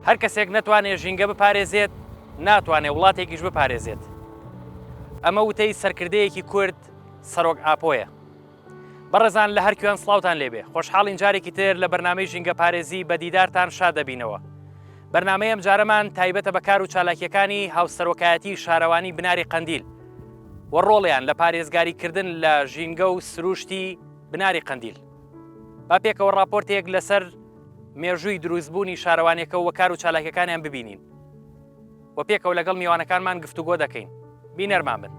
هەر کەسێک نەتوانێ ژینگە بپارێزێت، ناتوانێ وڵاتێکیش بپارێزێت. ئەمە وتەی سەرکردەیەکی کورد، سەرۆک ئاپۆیە. بەڕێزان لە هەر کوێن سڵاوتان لێبێ. خۆشحاڵین جارێکی تر لە بەرنامەی ژینگەپارێزی بە دیدارتان شاد دەبینەوە. بەرنامەی ئەمجارەمان تایبەتە بە کار و چالاکییەکانی هاوسەرۆکایەتی شارەوانی بناری قەندیل و ڕۆڵیان لە پارێزگاریکردن لە ژینگە و سرووشتی بناری قەندیل. با پێکەوە ڕاپۆرتێک لەسەر مێژووی دروستبوونی شارەوانیەکە و کار و چالاکیەکانیان ببینین و پێکەوە لەگەڵ میوانەکانمان گفتوگۆ دەکەین. بینەرمان بن.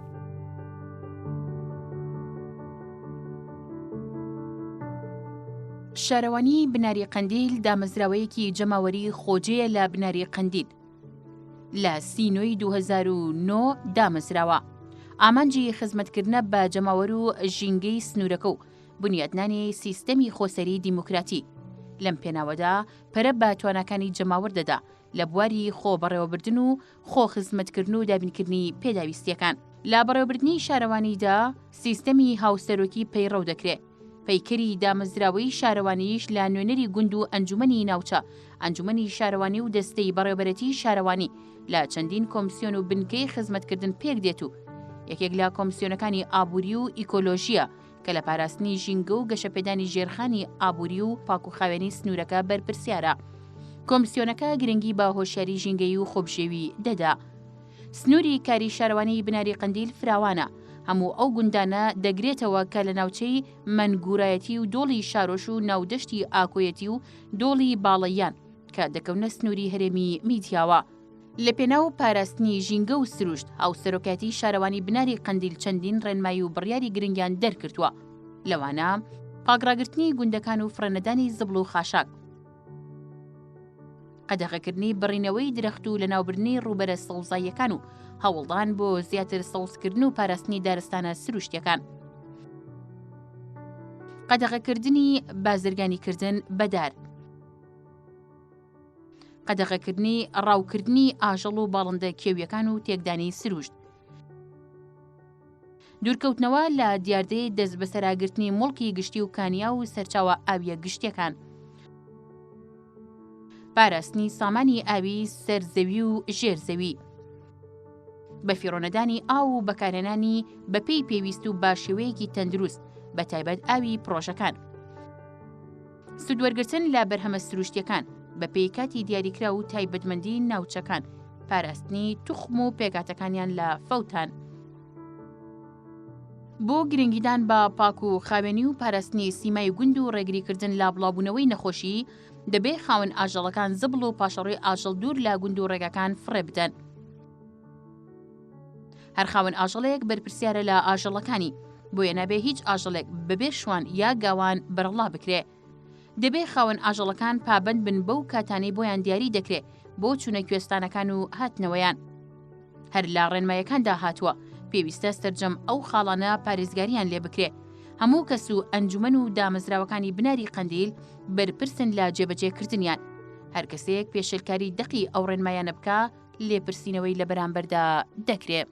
شارەوانی بناری قەندیل دامەزراوەیەکی جەماوەری خۆجێیە لە بناری قەندیل. لە سی نۆی 2009 دامەزراوە. ئامانجی خزمەتکردنە بە جەماوەر و ژینگەی سنوورەکە و بنیاتنانی سیستەمی خۆسەری دیموکراتی. لەم پێناوەدا پەرە بە تواناکانی جەماوەر دەدا لە بواری خۆ بەڕێوەبردن و خۆ خزمەتکردن و دابینکردنی پێداویستییەکان. لە بەڕێوەبردنی شارەوانیدا سیستەمی هاوسەرۆکی پەیڕەو دەکرێ. پەیکەری دامەزراوەی شارەوانیش لە نوێنەری گوند و ئەنجومەنی ناوچە، ئەنجومەنی شارەوانی و دەستەی بەڕێوەبەرێتی شارەوانی لە چەندین کۆمسیۆن و بنکەی خزمەتکردن پێکدێت و یەکێک لە کۆمسیۆنەکانی ئابووری و ئیکۆلۆژییە کە لە پاراستنی ژینگە و گەشەپێدانی ژێرخانی ئابووری و پاکوخاوێنی سنوورەکە بەرپرسیارە. کۆمسیۆنەکە گرنگی بە هۆشیاری ژینگەیی و خۆبژێوی دەدا. سنووری کاری شارەوانیی بناری قەندیل فراوانە، هەموو ئەو گوندانە دەگرێتەوە کە لە ناوچەی مەنگوورایەتی و دۆڵی شارۆش و ناودەشتی ئاکۆیەتی و دۆڵی باڵەیان کە دەکەونە سنووری هەرێمی میدیاوە. لەپێناو پاراستنی ژینگە و سروشت، هاوسەرۆکایەتی شارەوانی بناری قەندیل چەندین ڕێنمایی و بڕیاری گرنگیان دەرکردووە، لەوانە، پاکڕاگرتنی گوندەکان و فڕێنەدانی زبڵ و خاشاک، قەدەغەکردنی بڕینەوەی درەخت و لەناوبردنی ڕووبەرە سەوزاییەکان و هەوڵدان بۆ زیاتر سەوزکردن و پاراستنی دارستانە سروشتیەکان. قەدەغەکردنی بازرگانیکردن بە دار. قەدەغەکردنی ڕاوکردنی ئاژەڵ و باڵندە کێویەکان و تێکدانی سروشت. دوورکەوتنەوە لە دیاردەی دەستبەسەراگرتنی موڵکی گشتی و کانیاو و سەرچاوە ئاوییە گشتیەکان. پاراستنی سامانی ئاوی سەر زەوی و ژێر زەوی. بەفیڕۆنەدانی ئاو و بەکارهێنانی بەپێی پێویست و بە شێوەیەکی تەندروست، بەتایبەت ئاوی پڕۆژەکان. سوودوەرگرتن لە بەرهەمە سروشتیەکان بەپێی کاتی دیاریکراو و تایبەتمەندی ناوچەکان، پاراستنی توخم و پێکهاتەکانیان لە فەوتان. بۆ گرنگیدان بە پاک و خاوێنی و پاراستنی سیمای گوند و ڕێگریکردن لە بڵاوبوونەوەی نەخۆشی، دەبێ خاوەن ئاژەڵەکان زبڵ و پاشەڕۆی ئاژەڵ دوور لە گوند و ڕێگاکان فڕێ بدەن. هەر خاوەن ئاژەڵێک بەرپرسیارە لە ئاژەڵەکانی، بۆیە نابێ هیچ ئاژەڵێک بەبێ شوان یا گاوان بەرەڵا بکرێ. دەبێ خاوەن ئاژەڵەکان پابەند بن بەو کاتانەی بۆیان دیاری دەکرێ بۆ چوونە کوێستانەکان و هاتنەوەیان. هەر لە ڕێنمایەکاندا هاتووە، پێویستە سەرجەم ئەو خاڵانە پارێزگارییان لێ بکرێ. هەموو کەس و ئەنجومەن و دامەزراوەکانی بناری قەندیل بەرپرسن لە جێبەجێکردنیان. هەر کەسێک پێشێلکاری دەقی ئەو ڕێنمایانە بکا، لێپرسینەوەی لە بەرامبەردا دەکرێ.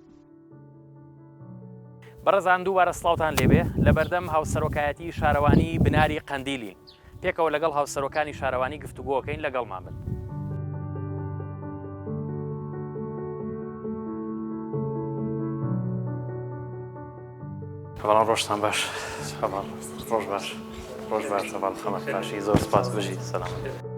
بەڕێزان دووبارە سڵاوتان لێبێ لەبەردەم هاوسەرۆکایەتی شارەوانی بناری قەندیلین پێکەوە لەگەڵ هاوسەرۆکانی شارەوانی گفتوگۆکەین لەگەڵمان بن. هەڤاڵان ڕۆژتان باش هەڤاڵ ڕۆژ باش ڕۆژ باش هەڤاڵ خەمەت باشی زۆر سپاس بژیت سەلامەت.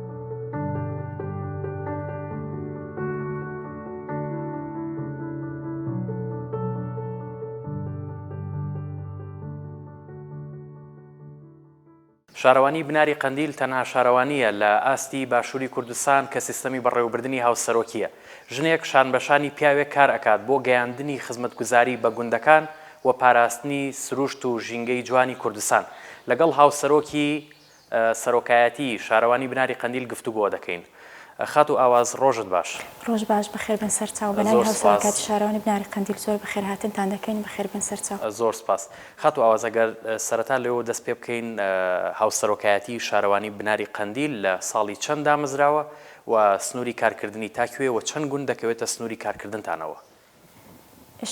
شارەوانی بناری قەندیل تەنها شارەوانییە لە ئاستی باشووری کوردستان کە سیستەمی بەڕێوەبردنی هاوسەرۆکییە. ژنێک شانبەشانی پیاوێک کار ئەکات بۆ گەیاندنی خزمەتگوزاری بە گوندەکان و پاراستنی سروشت و ژینگەی جوانی کوردستان. لەگەڵ هاوسەرۆکی سەرۆکایەتی شارەوانی بناری قەندیل گفتوگۆ دەکەین. خاتوو ئاواز ڕۆژت باش. ڕۆژ باش بەخێر بێن سەرچاو. بە ناوی زۆر سپاس. هاوسەرۆکایەتی شارەوانی بناری قەندیل زۆر بەخێر هاتنتان دەکەین بەخێر بێن سەرچاو. زۆر سپاس. خاتوو ئاواز ئەگەر سەرەتا لەوێوە دەست پێ بکەین هاوسەرۆکایەتی شارەوانی بناری قەندیل لە ساڵی چەند دامەزراوە و سنووری کارکردنی تا کوێ و چەند گوند دەکەوێتە سنووری کارکردنتانەوە؟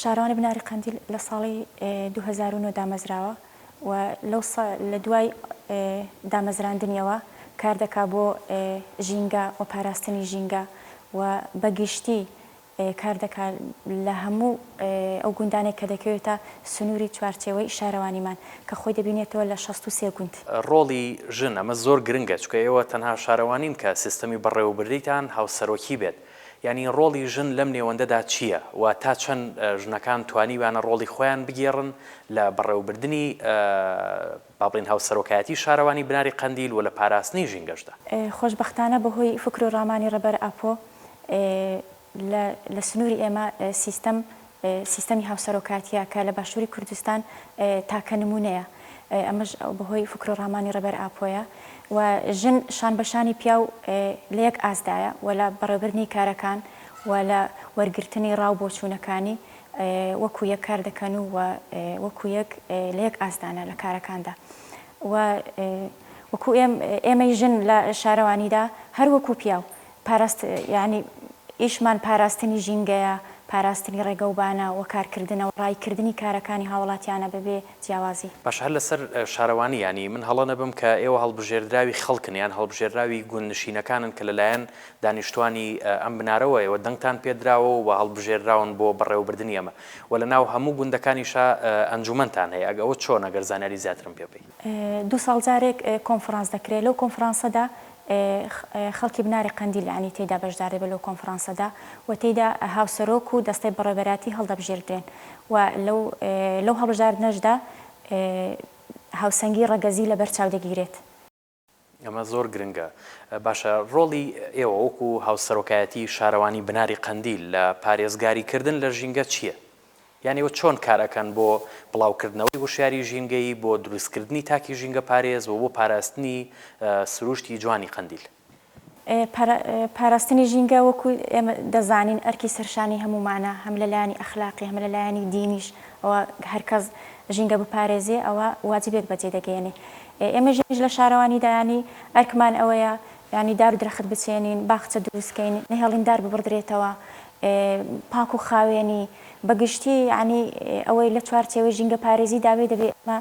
شارەوانی بناری قەندیل لە ساڵی 2009 دامەزراوە و لەو لە دوای دامەزراندنیەوە. کار دەکا بۆ ژینگە و پاراستنی ژینگە و بە گشتی کار دەکا لە هەموو ئەو گوندانەی کە دەکەوێتە سنووری چوارچێوەی شارەوانیمان کە خۆی دەبینێتەوە لە 63 گوند. ڕۆڵی ژن، ئەمە زۆر گرنگە چونکە ئێوە تەنها شارەوانین کە سیستەمی بەڕێوەبردیتان هاوسەرۆکی بێت، یانی ڕۆڵی ژن لەم نێوەندەدا چییە و تا چەند ژنەکان توانیویانە ڕۆڵی خۆیان بگێڕن لە بەڕێوەبردنی با بڵێین هاوسەرۆکایەتی شارەوانی بناری قەندیل و لە پاراستنی ژینگەشدا؟ خۆشبەختانە بەهۆی فکر و ڕامانی ڕێبەر ئاپۆ لە لە سنووری ئێمە سیستەم سیستەمی هاوسەرۆکاتییە کە لە باشووری کوردستان تاکە نموونەیە، ئەمەش بەهۆی فکر و ڕامانی ڕێبەر ئاپۆیە و ژن شان بە شانی پیاو لە یەک ئاستدایە و لە بەڕێوەبردنی کارەکان و لە وەرگرتنی ڕا و بۆچوونەکانی وەکوو یەک کار دەکەن و وەکوو یەک لە یەک ئاستدانە لە کارەکاندا و وەکوو ئێمەی ژن لە شارەوانیدا هەر وەکوو پیاو پاراست یانی ئیشمان پاراستنی ژینگەیە، پاراستنی ڕێگەوبانە و کارکردنە و ڕاییکردنی کارەکانی هاوڵاتیانە بەبێ جیاوازی. باشە هەر لەسەر شارەوانی یانی من هەڵە نەبم کە ئێوە هەڵبژێردراوی خەڵکن یان هەڵبژێرراوی گوندنشینەکانن کە لەلایەن دانیشتوانی ئەم بنارەوە ئێوە دەنگتان پێدراوە و هەڵبژێرراون بۆ بەڕێوەبردنی ئەمە و لەناو هەموو گوندەکانیشا ئەنجومەنتان هەیە ئەگ ئەوە چۆنە گەر زانیاری زیاترم پێ بەی؟ دوو ساڵ جارێک کۆنفڕانس دەکرێ لەو کۆنفڕانسەدا خەڵکی بناری قەندیل یانی تێیدا بەشدار دەبێت لەو کۆنفرانسەدا و تێیدا هاوسەرۆک و دەستەی بەڕێوەبەرایەتی هەڵدەبژێردرێن و لەو لەو هەڵبژاردنەشدا هاوسەنگی ڕەگەزی لەبەرچاو دەگیرێت. ئەمە زۆر گرنگە. باشە ڕۆڵی ئێوە وەکو هاوسەرۆکایەتی شارەوانی بناری قەندیل لە پارێزگاری کردن لە ژینگە چییە؟ یان ئێوە چۆن کار ئەکەن بۆ بڵاوکردنەوەی هۆشیاری ژینگەیی، بۆ دروستکردنی تاکی ژینگەپارێز و بۆ پاراستنی سروشتی جوانی قەندیل؟ پاراستنی ژینگە وەکو ئێمە دەزانین ئەرکی سەرشانی هەموومانە، هەم لە لایەنی ئەخلاقی هەم لە لایەنی دینیش ئەوە هەر کەس ژینگە بپارێزێ ئەوە واجبێک بەجێ دەگەیەنێ. ئێمە ژنیش لە شارەوانیدا یانی ئەرکمان ئەوەیە یانی دار و درەخت بچێنین، باخچە دروست کەین، نەهێڵین دار ببڕدرێتەوە، پاک و خاوێنی، بە گشتی یانی ئەوەی لە چوارچێوەی ژینگە پارێزی دا بێ دەبێ ئێمە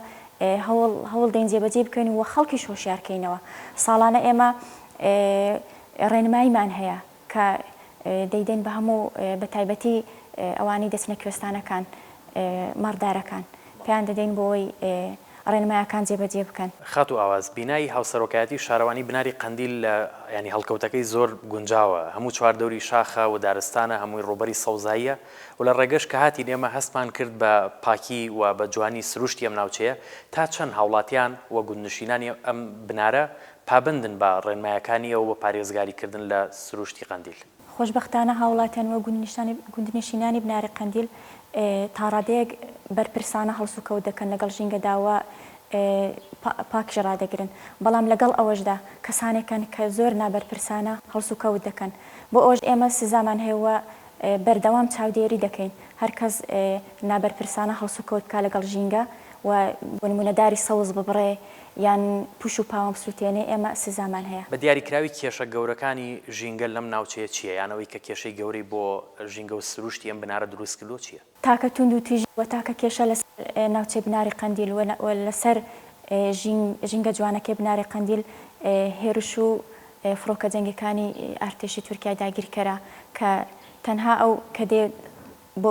هەوڵ هەوڵ دەین جێبەجێی بکەین و خەڵکیش هۆشیار کەینەوە. ساڵانە ئێمە ڕێنماییمان هەیە کە دەیدەین بە هەموو بە تایبەتی ئەوانەی دەچنە کوێستانەکان، مەڕدارەکان پێیان دەدەین بۆ ئەوەی ڕێنمایەکان جێبەجێ بکەن. خاتوو ئاواز، بینای هاوسەرۆکایەتی شارەوانی بناری قەندیل لە یانی هەڵکەوتەکەی زۆر گونجاوە، هەموو چواردەوری شاخە و دارستانە، هەمووی ڕووبەری سەوزاییە و لە ڕێگەش کە هاتین ئێمە هەستمان کرد بە پاکی و بە جوانی سروشتی ئەم ناوچەیە، تا چەند هاوڵاتیان و گوندنشینانی ئەم بنارە پابەندن بە ڕێنمایەکانی ئەو بۆ پارێزگاری کردن لە سروشتی قەندیل؟ خۆشبەختانە هاوڵاتیان و گوندنشینانی بناری قەندیل تاڕادەیەک بەرپرسانە هەڵسوکەوت دەکەن لەگەڵ ژینگەدا و پاکیش ڕادەگرن، بەڵام لەگەڵ ئەوەشدا کەسانێک هەن کە زۆر نابەرپرسانە هەڵسوکەوت دەکەن، بۆ ئەوەش ئێمە سزامان هەیە و بەردەوام چاودێری دەکەین هەر کەس نابەرپرسانە هەڵسوکەوت بکات لەگەڵ ژینگە و بۆ نموونە داری سەوز ببڕێ یان پوش و پاوان بسوتێنێ ئێمە سزامان هەیە. بە دیاریکراوی کێشە گەورەکانی ژینگە لەم ناوچەیە چییە یان ئەوەی کە کێشەی گەورەی بۆ ژینگە و سروشتی ئەم بنارە دروست کردووە چییە؟ تاکە توندوتیژی و تاکە کێشە لەسەر ناوچەی بناری قەندیل و لەسەر ژینگە جوانەکەی بناری قەندیل هێرش و فڕۆکە جەنگیەکانی ئارتێشی تورکیای داگیرکەرە کە تەنها ئەو کە دێ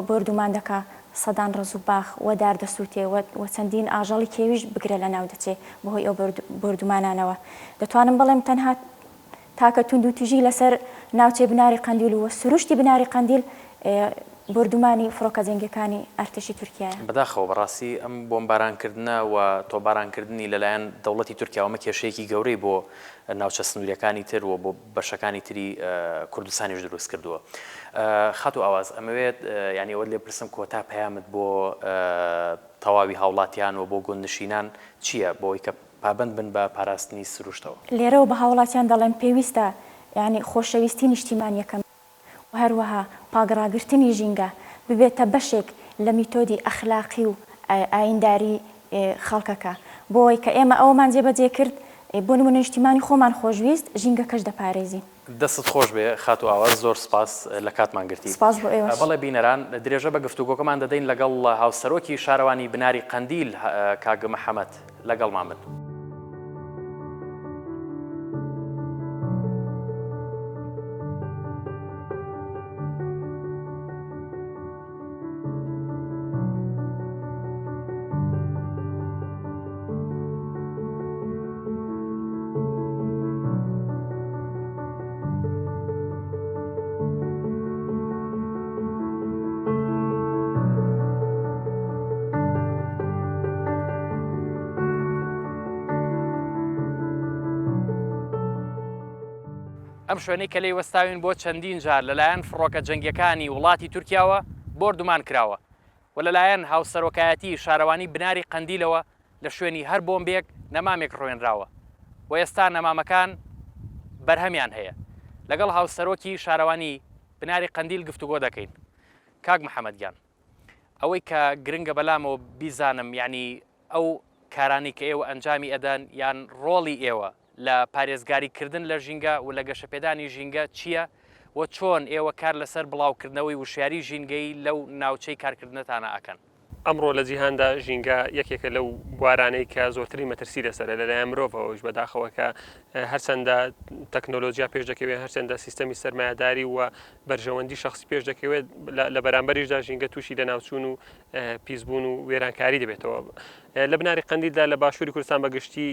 بۆردومان دەکا سەدان ڕەز و باخ و دار دەسوتێ و چەندین ئاژەڵی کێویش بگرە لەناو دەچێ بەهۆی ئەو بۆردومانانەوە دەتوانم بڵێم تەنها تاکە توندوتیژی لەسەر ناوچەی بناری قەندیل و سروشتی بناری قەندیل بۆردومانی فڕۆکە جەنگیەکانی ئەرتەشی تورکیایە. بەداخەوە بەڕاستی ئەم بۆمبارانکردنە و تۆپبارانکردنی لەلایەن دەوڵەتی تورکیاوە ئەمە کێشەیەکی گەورەی بۆ ناوچە سنووریەکانی تر و بۆ بەشەکانی تری کوردستانیش دروست کردووە. خاتوو ئاواز ئەمەوێت یانی ئەوەت لێ بپرسم کۆتا پەیامت بۆ تەواوی هاوڵاتیان و بۆ گوندنشینان چییە بۆ ئەوەی کە پابەند بن بە پاراستنی سروشتەوە؟ لێرەوە بە هاوڵاتیان دەڵێم پێویستە یانی خۆشەویستی نیشتیمان یەکەم و هەروەها پاکڕاگرتنی ژینگە ببێتە بەشێک لە میتۆدی ئەخلاقی و ئاینداری خەڵکەکە بۆ ئەوەی کە ئێمە ئەوەمان جێبەجێ کرد بۆ نمونە نیشتیمانی خۆمان خۆشویست ژینگەکەش دەپارێزین. دەستت خۆش بێ خاتوو ئاواز زۆر سپاس لە کاتمان گرتی. سپاس بۆ ئێوەش. بەڵێ بینەران درێژە بە گفتوگۆکەمان دەدەین لەگەڵ هاوسەرۆکی شارەوانی بناری قەندیل کاک محەمەد لەگەڵمان بن. ئەم شوێنەی کە لێی وەستاوین بۆ چەندین جار لەلایەن فڕۆکە جەنگیەکانی وڵاتی تورکیاوە بۆردومان کراوە و لەلایەن هاوسەرۆکایەتی شارەوانی بناری قەندیلەوە لە شوێنی هەر بۆمبێک نەمامێک ڕوێنراوە و ئێستا نەمامەکان بەرهەمیان هەیە. لەگەڵ هاوسەرۆکی شارەوانی بناری قەندیل گفتوگۆ دەکەین. کاک محەمەد گیان ئەوەی کە گرنگە بەلامەوە بیزانم یانی ئەو کارانەی کە ئێوە ئەنجامی ئەدەن یان ڕۆڵی ئێوە لە پارێزگاری کردن لە ژینگە و لە گەشەپێدانی ژینگە چییە و چۆن ئێوە کار لەسەر بڵاوکردنەوەی وشیاری ژینگەیی لەو ناوچەی کارکردنەتانە ئەکەن؟ ئەمڕۆ لە جیهاندا ژینگە یەکێکە لەو بوارانەی کە زۆرترین مەترسی لەسەرە لەلایەن مرۆڤەوەش بەداخەوە کە هەرچەندە تەکنۆلۆژیا پێش دەکەوێت هەرچەندە سیستەمی سەرمایەداری و بەرژەوەندی شخصی پێش دەکەوێت لە بەرامبەریشدا ژینگە تووشی لەناوچوون و پیسبوون و وێرانکاری دەبێتەوە. لە بناری قەندیلدا لە باشووری کوردستان بە گشتی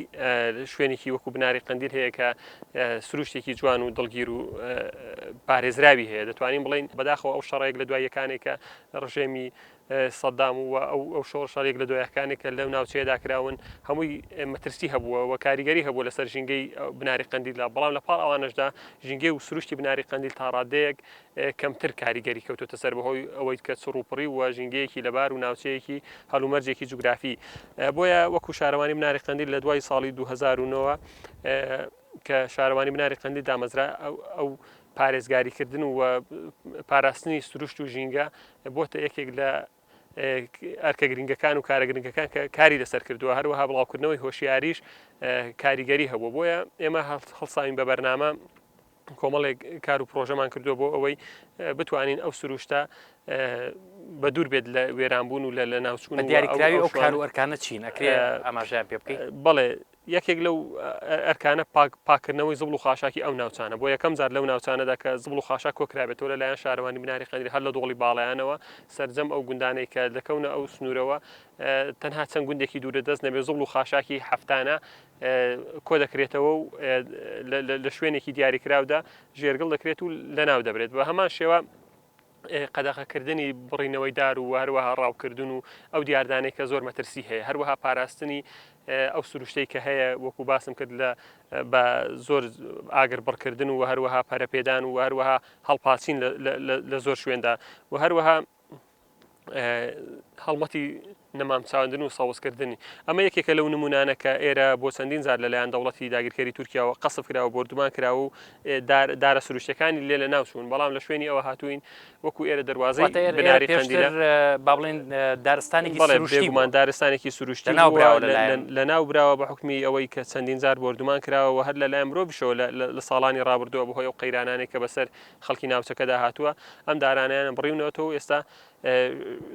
شوێنێکی وەکو بناری قەندیل هەیە کە سروشتێکی جوان و دڵگیر و پارێزراوی هەیە دەتوانین بڵین بەداخەوە ئەو شەڕێک لە دوای یەکانێک کە ڕژێمی سەدام و ئەو ئەو شۆڕشەڕێک لە دوایەکانێک کە لەو ناوچەیەدا کراون هەمووی مەترسی هەبووە و کاریگەری هەبووە لەسەر ژینگەی بناری قەندیلدا بەڵام لە پاڵ ئەوانەشدا ژینگەی و سروشتی بناری قەندیل تا ڕادەیەک کەمتر کاریگەری کەوتۆتە سەر بەهۆی ئەوەی کە چڕوپڕی و ژینگەیەکی لەبار و ناوچەیەکی هەلومەرجێکی جوگرافی بۆیە وەکو شارەوانی بناری قەندیل لە دوای ساڵی 2009 کە شارەوانی بناری قەندیل دامەزرا ئەو پارێزگاریکردن و پاراستنی سروشت و ژینگە بۆتە یەکێک لە ئەرکە گرنگەکان و کارە گرنگەکان کە کاری لەسەر کردووە هەروەها بڵاوکردنەوەی هۆشیاریش کاریگەری هەبوو بۆیە ئێمە هەڵساوین بە بەرنامە کۆمەڵێک کار و پرۆژەمان کردووە بۆ ئەوەی بتوانین ئەو سروشتە بە دوور بێت لە وێرانبوون و لە لە ناوچوون دیاریکراوی ئەو کار و ئەرکانە چین ئەکرێ ئاماژیان پێ بکەیت بەڵێ یەکێک لەو ئەرکانە پاککردنەوەی زبڵ و خاشاکی ئەو ناوچانە بۆ یەکەم جار لەو ناوچانەدا کە زبڵ و خاشاک کۆکرابێتەوە لەلایەن شارەوانی بناری قەندیل هەر لە دۆڵی باڵایانەوە سەرجەم ئەو گوندانەی کە دەکەونە ئەو سنوورەوە تەنها چەند گوندێکی دوورە دەست نەبێت زبڵ و خاشاکی هەفتانە کۆ دەکرێتەوە و لە شوێنێکی دیاریکراودا ژێرگڵ دەکرێت و لەناو دەبرێت بە هەمان شێوە قەدەغەکردنی بڕینەوەی دار و هەروەها ڕاوکردن و ئەو دیاردانەی کە زۆر مەترسی هەیە هەروەها پاراستنی ئەو سروشتەی کە هەیە وەکو باسم کرد لە بە زۆر ئاگر بڕکردن و هەروەها پەرەپێدان و هەروەها هەڵپاچین لە زۆر شوێندا و هەروەها هەڵمەتی نەمام چاندن و سەوزکردنی. ئەمە یەکێکە لەو نموونانە کە ئێرە بۆ چەندین جار لەلایەن دەوڵەتی داگیرکەری تورکیاوە قەسف کراوە، بۆردومان کراوە و دارە سروشتیەکانی لێ لەناو چوون، بەڵام لە شوێنی ئەوە هاتووین وەکو ئێرە دەروازەی واتە ئێرە بناری پێشتر قەندیلە. با بڵێین دارستانێکی بەڵێ سروشتی بووە. بێگومان دارستانێکی سروشتی لەناو بووە، براوە لەلایەن. لەناو براوە بە حوکمی ئەوەی کە چەندین جار بۆردومان کراوە و هەر لەلایەن مرۆڤیشەوە لە ساڵانی ڕابردووە بەهۆی ئەو قەیرانانەی کە بەسەر خەڵکی ناوچەکەدا هاتووە ئەم دارانەیان بڕیونەتەوە و ئێستا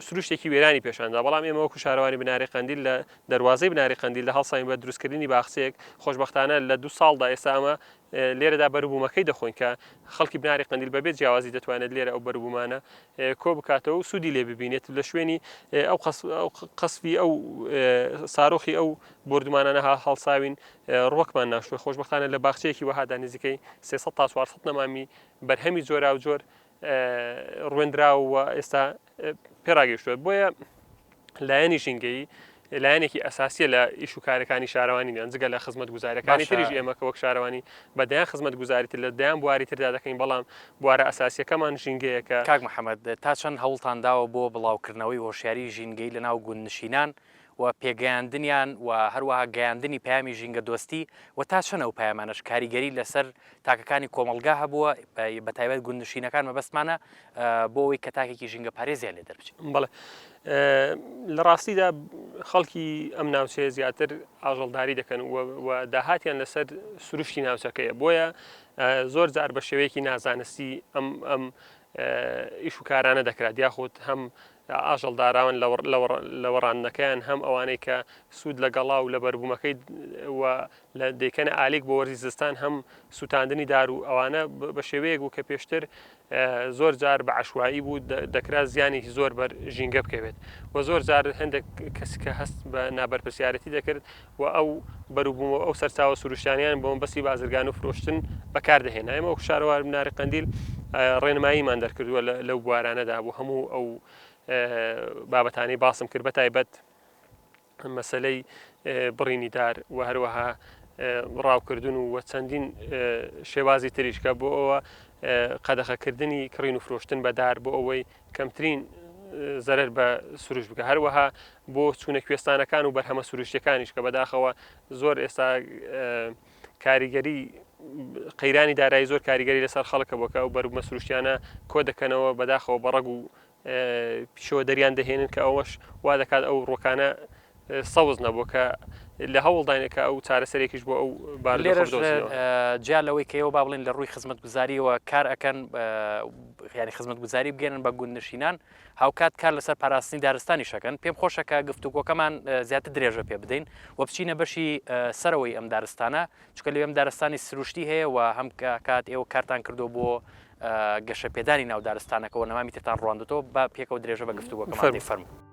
سروشتێکی وێرانی پێشاندا، بەڵام ئێمە وەکو شارەوانی بناری قەندیل لە دەروازەی بناری قەندیل لە هەڵساین بە دروستکردنی باخچەیەک، خۆشبەختانە لە دوو ساڵدا ئێستا ئەمە لێرەدا بەروبوومەکەی دەخۆین کە خەڵکی بناری قەندیل بەبێ جیاوازی دەتوانێت لێرە ئەو بەروبوومانە کۆ بکاتەوە و سوودی لێ ببینێت لە شوێنی ئەو قەسفی ئەو سارۆخی ئەو بۆردومانانە هەڵساوین ڕوەکمان ناشتووە، خۆشبەختانە لە باخچەیەکی وەهادا نزیکەی 300 تا 400 نەمامی بەرهەمی جۆراوجۆر ڕوێندراوە و ئێستا پێڕاگەیشتووە بۆیە لایەنی ژینگەیی لایەنێکی ئەساسیە لە ئیش و کارەکانی شارەوانی میان جگە لە خزمەت گوزارەکانی تریش ئێمە کە وەک شارەوانی بە دەیان خزمەت گوزاری تر لە دەیان بواری تردا دەکەین بەڵام بوارە ئەساسیەکەمان ژینگەیەکە. کاک محەمەد تا چەند هەوڵتان داوە بۆ بڵاوکردنەوەی هۆشیاری ژینگەیی لەناو گوندنشینان و پێگەیاندنیان و هەروەها گەیاندنی پەیامی ژینگەدۆستی و تا چەند ئەو پەیامانەش کاریگەری لەسەر تاکەکانی کۆمەڵگا هەبووە بە تایبەت گوندنشینەکان مەبەستمانە بۆ ئەوەی کە تاکێکی ژینگەپارێزیان لێ دەربچێت. بەڵێ لە ڕاستیدا خەڵکی ئەم ناوچەیە زیاتر ئاژەڵداری دەکەن و داهاتیان لەسەر سروشتی ناوچەکەیە بۆیە زۆر جار بە شێوەیەکی نازانستی ئەم ئەم ئیش و کارانە دەکرات یاخود هەم ئاژەڵداران لەوەڕاندنەکەیان هەم ئەوانەی کە سوود لە گەڵا و لە بەربوومەکەی و لە دەیکەنە ئالیک بۆ وەرزی زستان هەم سووتاندنی دار و ئەوانە بە شێوەیەک بوو کە پێشتر زۆر جار بە عەشوایی بوو دەکرا زیانێکی زۆر بەر ژینگە بکەوێت و زۆر جار هەندێک کەس کە هەست بە نابەرپرسیارەتی دەکرد و ئەو بەروبووم و ئەو سەرچاوە سروشتیانەیان بۆ مەبەستی بازرگان و فرۆشتن بەکار دەهێنا. ئێمە وەکو شارەوانی بناری قەندیل ڕێنماییمان دەرکردووە لەو بوارانەدا بۆ هەموو ئەو بابەتانەی باسم کرد بە تایبەت مەسەلەی بڕینی دار و هەروەها. ڕاوکردن و وە چەندین شێوازی تریش کە بۆ ئەوە قەدەخەکردنی کڕین و فرۆشتن بە دار بۆ ئەوەی کەمترین زەرەر بە سروش بکە هەروەها بۆ چوونە کوێستانەکان و بەرهەمە سروشتەکانیش کە بەداخەوە زۆر ئێستا کاریگەری قەیرانی دارایی زۆر کاریگەری لەسەر خەڵکە بۆکە ئەو بەروبمە سروشتیانە کۆ دەکەنەوە بەداخەوە بە ڕەگ و پیشەوە دەریان دەهێنن کە ئەوەش وا دەکات ئەو ڕۆکانە سەوز نەبووە کە لە هەوڵداینە کە ئەو چارەسەرێکیش بۆ ئەو بارودۆخە بدۆزینەوە. جیا لەوەی کە ئێوە با بڵێن لە ڕووی خزمەتگوزاریەوە کار ئەکەن یانی خزمەتگوزاری بگەێنن بە گوندنشینان هاوکات کار لەسەر پاراستنی دارستانیش ئەکەن پێم خۆشە کە گفتوگۆکەمان زیاتر درێژە پێ بدەین و بچینە بەشی سەرەوەی ئەم دارستانە چونکە لەوێم دارستانی سروشتی هەیە و هەم کات ئێوە کارتان کردو بۆ گەشەپێدانی ناو دارستانەکەەوە نەمامی ترتان ڕواندتەوە با پێکەوە درێژە بە گفتوگۆکەمان فەرموو.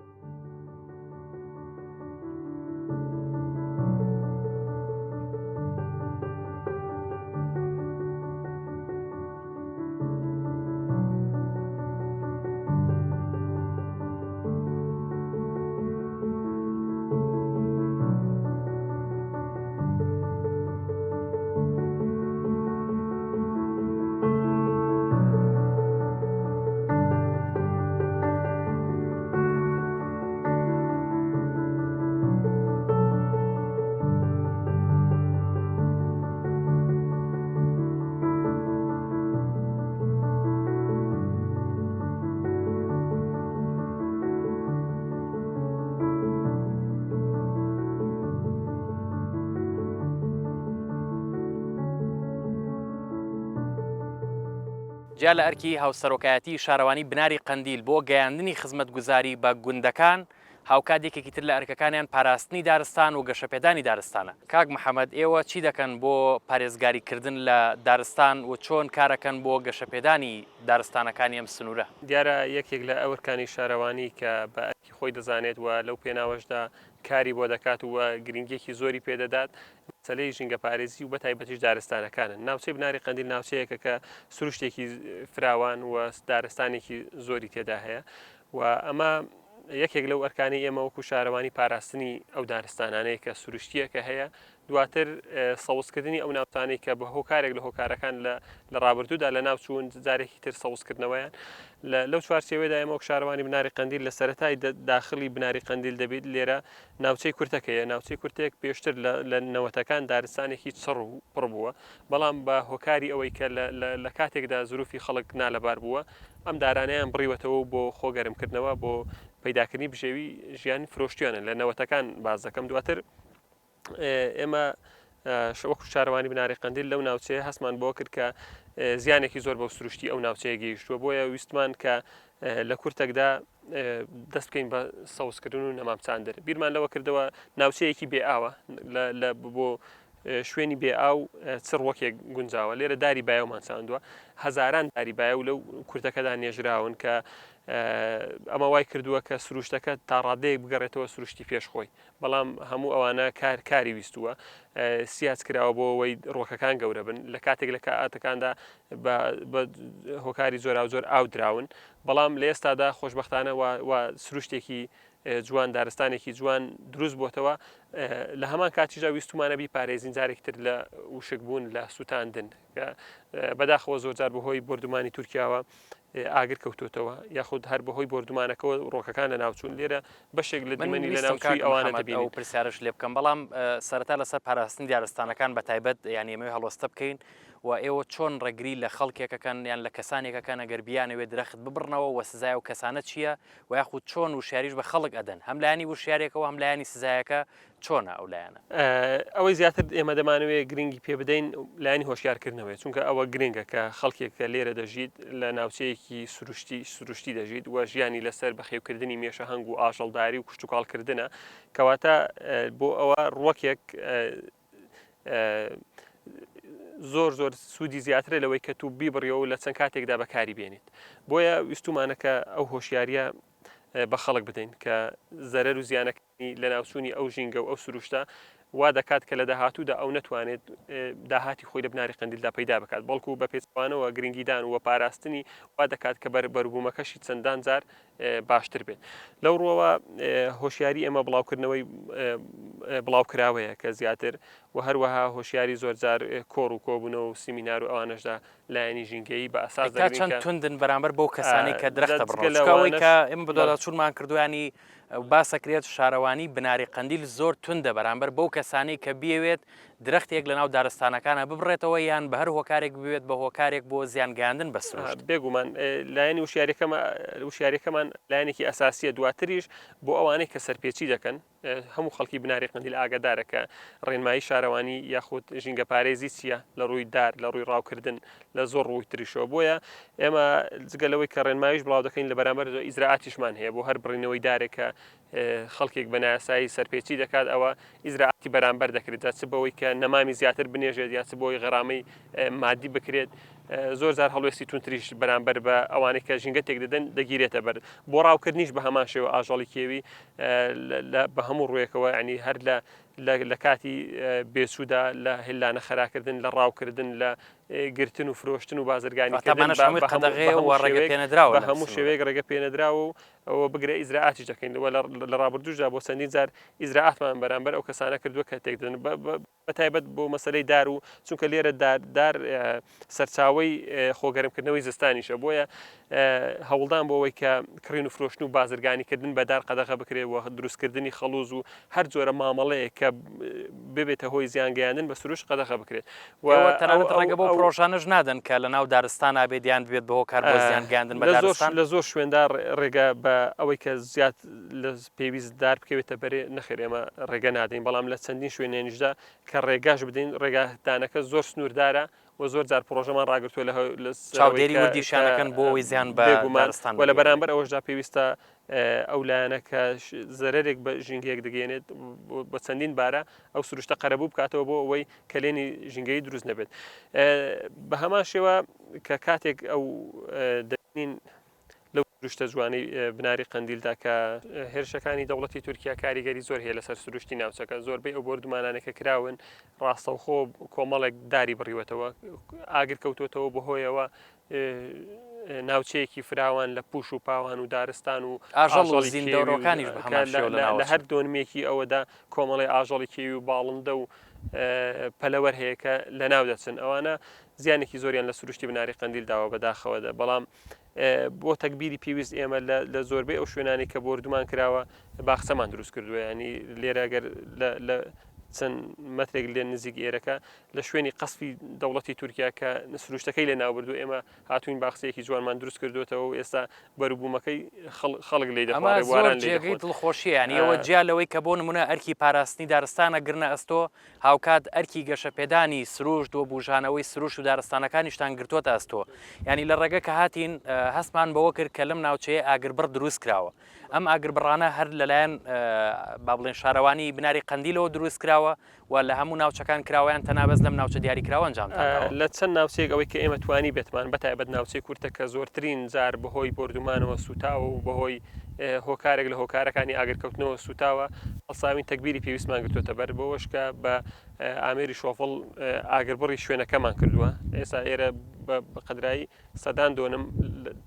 جیا لە ئەرکی هاوسەرۆکایەتی شارەوانی بناری قەندیل بۆ گەیاندنی خزمەتگوزاری بە گوندەکان، هاوکات یەکێکی تر لە ئەرکەکانیان پاراستنی دارستان و گەشەپێدانی دارستانە. کاک محەمەد ئێوە چی دەکەن بۆ پارێزگاری کردن لە دارستان و چۆن کارەکەن بۆ گەشەپێدانی دارستانەکانی ئەم سنوورە؟ دیارە یەکێک لە ئەورکانی شارەوانی کە بە ئەرکی خۆی دەزانێت و لەو پێناوەشدا کاری بۆ دەکات و گرنگیەکی زۆری پێ دەدات مەسەلەی ژینگەپارێزی و بەتایبەتیش دارستانەکانن. ناوچەی بناری قەندیل ناوچەیەکە کە سروشتێکی فراوان و دارستانێکی زۆری تێدا هەیە و ئەمە یەکێک لەو ئەرکانی ئێمە وەکو شارەوانی پاراستنی ئەو دارستانانەیە کە سروشتیەکە هەیە دواتر سەوزکردنی ئەو ناوچانەی کە بە هۆکارێک لە هۆکارەکان لە ڕابردوودا لە ناوچوون جارێکی تر سەوزکردنەوەیان لەو چوارچێوەیەدا ئێمە وەک شارەوانی بناری قەندیل لە سەرەتای داخلی بناری قەندیل دەبیت لێرە ناوچەی کورتەکەیە ناوچەی کورتێک پێشتر لە نەوەتەکان دارستانێکی چڕ و پڕ بووە بەڵام بە هۆکاری ئەوەی کە لە کاتێکدا زروفی خەڵک نالەبار بووە ئەم دارانەیان بڕیوەتەوە بۆ خۆ گەرمکردنەوە بۆ پەیداکردنی بژێوی ژیان فرۆشتیانە لە نەوەتەکان باز دەکەم دواتر ئێمە وەکو شارەوانی بناری قەندیل لەو ناوچەیە هەستمان بۆ کرد کە زیانێکی زۆر بەو سروشتی ئەو ناوچەیە گەیشتووە بۆیە ویستمان کە لە کورتێکدا دەست بکەین بە سەوزکردن و نەمام چاندن بیرمان لەوە کردەوە ناوچەیەکی بێ ئاوە لە بۆ شوێنی بێ ئاو چ ڕوەکێک گونجاوە لێرە داری بایەومان چاندووە هەزاران داری بایە و لەو کورتەکەدا نێژراون کە ئەمە وای کردووە کە سروشتەکە تا ڕادەیەک بگەڕێتەوە سروشتی پێش خۆی بەڵام هەموو ئەوانە کار کاری ویستووە سیاج کراوە بۆ ئەوەی ڕوەکەکان گەورە بن لە کاتێک لە کاتەکاندا بە هۆکاری جۆراوجۆر ئاو دراون بەڵام لە ئێستادا خۆشببختانە و سروشتێکی جوان دارستانێکی جوان دروست بۆتەوە لە هەمان کاتیشدا ویستومانە بیپارێزین جارێکی تر لە وشک بوون لە سووتاندن بەداخەوە زۆرجار بەهۆی بۆردومانی تورکیاوە ئاگر کەوتوتەوە یاخود هەر بەهۆی بۆردومانەکەەوە ڕۆکەکان لە ناوچوون لێرە بەشێک لە دیمەنی لە ناوچووی ئەوانە دەبین ئەو پرسیارش لێ بکەم بەڵام سەرەتا لەسەر پاراستنی دارستانەکان بە تایبەت یان ئێمەوێ هەڵوەستە بکەین و ئێوە چۆن ڕێگری لە خەڵکێکەکەن یان لە کەسانێکەکەن ئەگەر بیانەوێت درەخت ببڕنەوە و سزای ئەو کەسانە چییە و یاخود چۆن وشیاریش بە خەڵک ئەدەن هەم لایەنی وشیارێکەوە هەم لایەنی سزایەکە چۆنە ئەو لایەنە؟ ئەوەی زیاتر ئێمە دەمانەوێت گرنگی پێ بدەین لایەنی هۆشیارکردنەوەی چونکە ئەوە گرنگە کە خەڵکێک کە لێرە دەژیت لە ناوچەیەکی سروشتی سروشتی دەژیت و ژیانی لەسەر بەخێوکردنی مێشە هەنگ و ئاژەڵداری و کشتتوکاڵکردنە کەواتە بۆ ئەوە ڕوەکێک زۆر زۆر سوودی زیاترە لەوەی کە تو بیبڕیەوە لە چەند کاتێکدا بەکاری بێنیت بۆیە ویستومانە کە ئەو هۆشیاریە بە خەڵک بدەین کە زەرەر و زیانەکانی لەناوچوونی ئەو ژینگە و ئەو سروشتە وا دەکات کە لە داهاتوودا ئەو نەتوانێت داهاتی خۆی لە بناری قەندیلدا پەیدا بکات بەڵکو بە پێچەوانەوە گرنگیدان و پاراستنی وا دەکات کە بەر بەروبوومەکەشی چەندان جار باشتر بێت لەو ڕووەوە هۆشیاری ئێمە بڵاوکردنەوەی بڵاوکراوەیە کە زیاتر و هەروەها هۆشیاری زۆرجار کۆڕ و کۆبوونەوە و سیمینار و ئەوانەشدا لایەنی ژینگەیی بە ئەساس تا دەگرین چەند کە توندن بەرامبەر بەو کەسانەی کە درەختە جا بڕنەوە جگە چونکە ئەوەی لەوانەش کە ئێمە بەڵێ. بەدواداچوونمان کردووە ینی باسەکرێت شارەوانی بناری قەندیل زۆر توندە بەرامبەر بەو کەسانەی کە بیەوێت درەختێک لەناو دارستانەکانا ببڕێتەوە یان بە هەر هۆکارێک ببێت بە هۆکارێک بۆ زیان گەیاندن بە سروشت. بێگومان لایەنی وشیاریەکەمان لایەنێکی ئەساسیە دواتریش بۆ ئەوانەی کە سەرپێچی دەکەن هەموو خەڵکی بناری قەندیل ئاگادارە کە ڕێنمایی شارەوانی یاخود ژینگەپارێزی چییە لە ڕووی دار لە ڕووی ڕاوکردن لە زۆر ڕووی تریشەوە بۆیە ئێمە جگە لەوەی کە ڕێنماییش بڵاو دەکەین لە بەرامبەر ئیجرائاتیشمان هەیە بۆ هەر بڕینەوەی دارێک کە خەڵکێک بە نایاسایی سەرپێچی دەکات ئەوە ئیجرائاتی بەرامبەر دەکرێت جا چ بەوەی کە نەمامی زیاتر بنێژێت یا چ بۆی غەرامەی مادی بکرێت زۆر جار هەڵوێستی توندتریش بەرامبەر بە ئەوانەی کە ژینگە تێک دەدەن دەگیرێتە بەر بۆ ڕاوکردنیش بە هەمان شێوە ئاژەڵی کێوی بە هەموو ڕوویەکەوە ینی هەر لە لە کاتی بێچوودا لە هێلانە خەراکردن لە ڕاوکردن لە گرتن و فرۆشتن و بازرگانیکردن بە هەموو شێوەیەک ڕێگە پێنەدراوە و ئەوە بگرە ئیجرائاتیش دەکەین و لە ڕابردووشدا بۆ چەندین جار ئیجرائاتمان بەرامبەر ئەو کەسانە کردووە کە تێکدەن بە تایبەت بۆ مەسەلەی دار و چونکە لێرە دار دار سەرچاوەی خۆگەرمکردنەوەی زستانیشە بۆیە هەوڵدان بۆ ئەوەی کە کڕین و فرۆشتن و بازرگانیکردن بە دار قەدەغە بکرێت و دروستکردنی خەڵوز و هەر جۆرە مامەڵەیەک کە ببێتە هۆی زیانگەیاندن بە سروشت قەدەغە بکرێت و ئێوە تەنانەت ڕێگە بەو پڕۆژانەش نادەن کە لە ناو دارستانا بێت یان ببێت بە هۆکار بۆ زیان گەیاندن بە دارستان؟ لە زۆر شوێندا ڕێگە بە ئەوەی کە زیاد لە پێویست دار بکەوێتە بەرێ نەخێر ئێمە ڕێگە نادەین بەڵام لە چەندین شوێنێنیشدا کە ڕێگاش بدەین ڕێگادانەکە زۆر سنووردارە و زۆر جار پڕۆژەمان ڕاگرتووە لە چاودێری وردیشیان دەکەن بۆ ئەوەی زیان بە دارستان و لە بەرامبەر ئەوەشدا پێویستە ئەو لایەنە کە زەرەرێک بە ژینگەیەک دەگەیەنێت بە چەندین بارە ئەو سروشتە قەرەبوو بکاتەوە بۆ ئەوەی کەلێنی ژینگەیی دروست نەبێت بە هەمان شێوە کە کاتێک ئەو دەبینین لەو سروشتە جوانەی بناری قەندیلدا کە هێرشەکانی دەوڵەتی تورکیا کاریگەری زۆر هەیە لەسەر سروشتی ناوچەکە زۆربەی ئەو بۆردومانانە کە کراون ڕاستەوخۆ کۆمەڵێک داری بڕیوەتەوە ئاگر کەوتوتەوە بەهۆیەوە ناوچەیەکی فراوان لە پوش و پاوان و دارستان و ئاژەڵ و زیندەوەرەکانیش بە هەمان شێوە لە هەر دۆنمێکی ئەوەدا کۆمەڵی ئاژەڵی کێوی و باڵندە و پەلەوەر هەیە کە لەناو دەچن ئەوانە زیانێکی زۆریان لە سروشتی بناری قەندیل داوە بەداخەوە بەڵام بۆ تەگبیری پێویست ئێمە لە زۆربەی ئەو شوێنانی کە بۆردومان کراوە باخچەمان دروست کردووە ینی لێرە گەر لە چەند مەترێک لێ نزیک ئێرەکە لە شوێنی قەسفی دەوڵەتی تورکیا کە سروشتەکەی لە ناوبردو ئێمە هاتوین باخچەیەکی جوانمان دروست کردوێتەوە و ئێستا بەروبوومەکەی خەڵک لی ئەمە زۆر جێگەی دڵخۆشیە یانی ئەوە جیا لەوەی کە بۆ نمونە ئەرکی پاراستنی دارستانە گرنە ئەستۆ هاوکات ئەرکی گەشەپێدانی سروشت و بوژانەوەی سروشت و دارستانەکانیشتان گرتووەتە ئەستۆ. یانی لە ڕێگە کە هاتین هەستمان بەوە کرد کە لەم ناوچەیە ئاگربڕ دروست کراوە. ئەم ئاگربڕانە هەر لەلایەن با بڵێن شارەوانی بناری قەندیلەوە دروست کراوە و لە هەموو ناوچەکان کراوە یان تەنها بەس لەم ناوچە دیاریکراوە ئەنجامتان داوە؟ لە چەند ناوچەیەک ئەوەی کە ئێمە توانیبێتمان بەتایبەت ناوچەی کورتە کە زۆرترین جار بەهۆی بۆردومانەوە سووتاوە و بەهۆی هۆکارێک لە هۆکارەکانی ئاگرکەوتنەوە سووتاوە، هەڵساوین تەگبیری پێویستمان گرتووەتە بەر، بەوەش کە بە ئامێری شۆفڵ ئاگربڕی شوێنەکەمان کردووە، ئێستا ئێرە بە قەدرایی سەدان دۆنم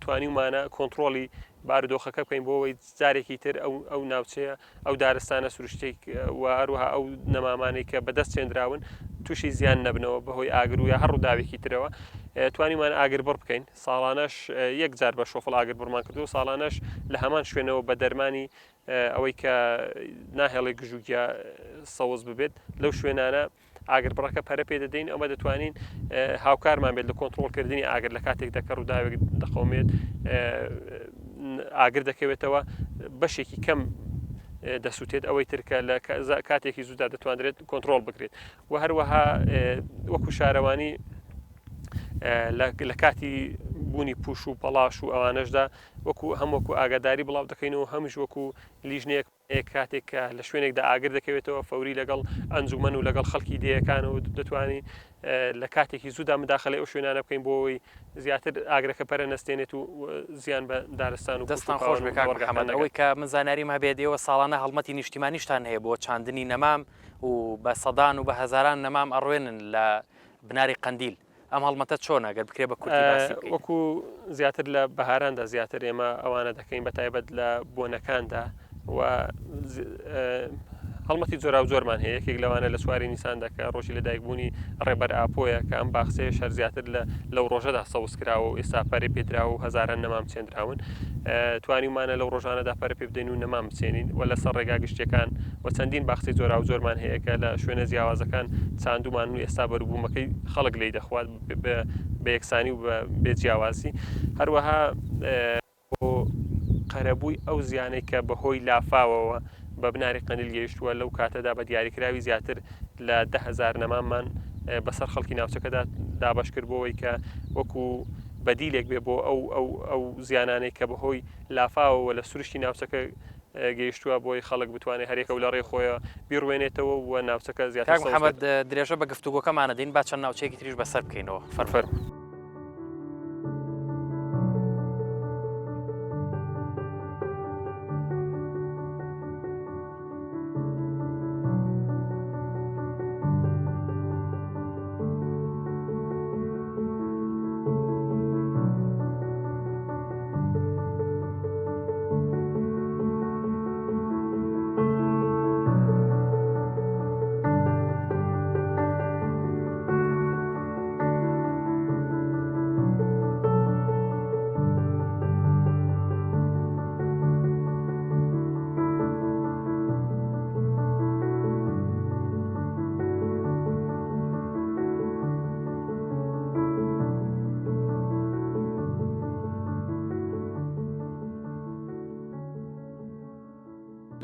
توانیومانە کۆنتڕۆڵی بارودۆخەکە بکەین بۆ ئەوەی جارێکی تر ئەو ئەو ناوچەیە ئەو دارستانە سروشتێک و هەروەها ئەو نەمامانەی کە بەدەست چێندراون تووشی زیان نەبنەوە بەهۆی ئاگر و یا هەر ڕووداوێکی ترەوە توانیمان ئاگربڕ بکەین ساڵانەش یەک جار بە شۆفڵ ئاگر بڕمان کردو ساڵانەش لە هەمان شوێنەوە بە دەرمانی ئەوەی کە ناهێڵێ گژوگیا سەوز ببێت لەو شوێنانە ئاگربڕەکە پەرە پێ دەدەین ئەمە دەتوانین هاوکارمان بێت لە کۆنتترۆلکردنی ئاگر لە کاتێکدا کە ڕووداوێک دەقەومێت ئاگر دەکەوێتەوە بەشێکی کەم دەسووتێت ئەوەی ترکە لە کاتێکی زوودا دەتوانرێت کۆنتترۆل بکرێت و هەروەها وەکو شارەوانی لە کاتی بوونی پوش و پەڵاش و ئەوانەشدا وەکو هەم وەکو ئاگاداری بڵاو دەکەین و هەمیش وەکو لیژنەیەک کاتێک کە لە شوێنێکدا ئاگر دەکەوێتەوە فەوری لەگەڵ ئەنجومەن و لەگەڵ خەڵکی دێیەکان و دەتوانین لە کاتێکی زوودا مداخلەی ئەو شوێنانە بکەین بۆ ئەوەی زیاتر ئاگرەکە پەرە نەستێنێت و زیان بە دارستان و دەستان خۆش بێ کاک محەمەد ئەوەی کە من زانیاریم هەبێت ئێوە ساڵانە هەڵمەتی نیشتیمانیشتان هەیە بۆ چاندنی نەمام و بە سەدان و بە هەزاران نەمام ئەڕوێنن لە بناری قەندیل ئەم هەڵمەتە چۆنە گەر بکرێ بە کورتی باسی بکەیت؟ وەکو زیاتر لە بەهاراندا زیاتر ئێمە ئەوانە دەکەین بە تایبەت لە بۆنەکاندا و. هەڵمەتی جۆراوجۆرمان هەیە، یەکێک لەوانە لە چواری نیساندا کە ڕۆژی لەدایکبوونی ڕێبەر ئاپۆیە کە ئەم باخچەیەش هەر زیاتر لە لەو ڕۆژەدا سەوز کراوە و ئێستا پەرەی پێدراوە و هەزاران نەمام چێندراون. توانیومانە لەو ڕۆژانەدا پەرە پێ بدەین و نەمام بچێنین و لەسەر ڕێگا گشتیەکان و چەندین باخچەی جۆراوجۆرمان هەیە کە لە شوێنە جیاوازەکان چاندوومانن و ئێستا بەروبوومەکەی خەڵک لێی دەخوات بە یەکسانی و بە بێ جیاوازی. هەروەها. بۆ قەرەبووی ئەو زیانەی کە بەهۆی لافاوەوە بە بناری قەندیل گەیشتووە، لەو کاتەدا بە دیاریکراوی زیاتر لە 10,000 نەماممان بەسەر خەڵکی ناوچەکەدا دابەش کرد بۆ ئەوەی کە وەکو بەدیلێک بێ بۆ ئەو ئەو ئەو زیانانەی کە بەهۆی لافاوەوە لە سروشتی ناوچەکە گەیشتووە بۆی خەڵک بتوانێت هەرێکە و لە ڕێی خۆیە بیڕوێنێتەوە و ناوچەکە زیاتر کاک محەممەد درێژە بە گفتوگۆکەمانە دەین با چەند ناوچەیەکی تریش بەسەر بکەینەوە فەرموو.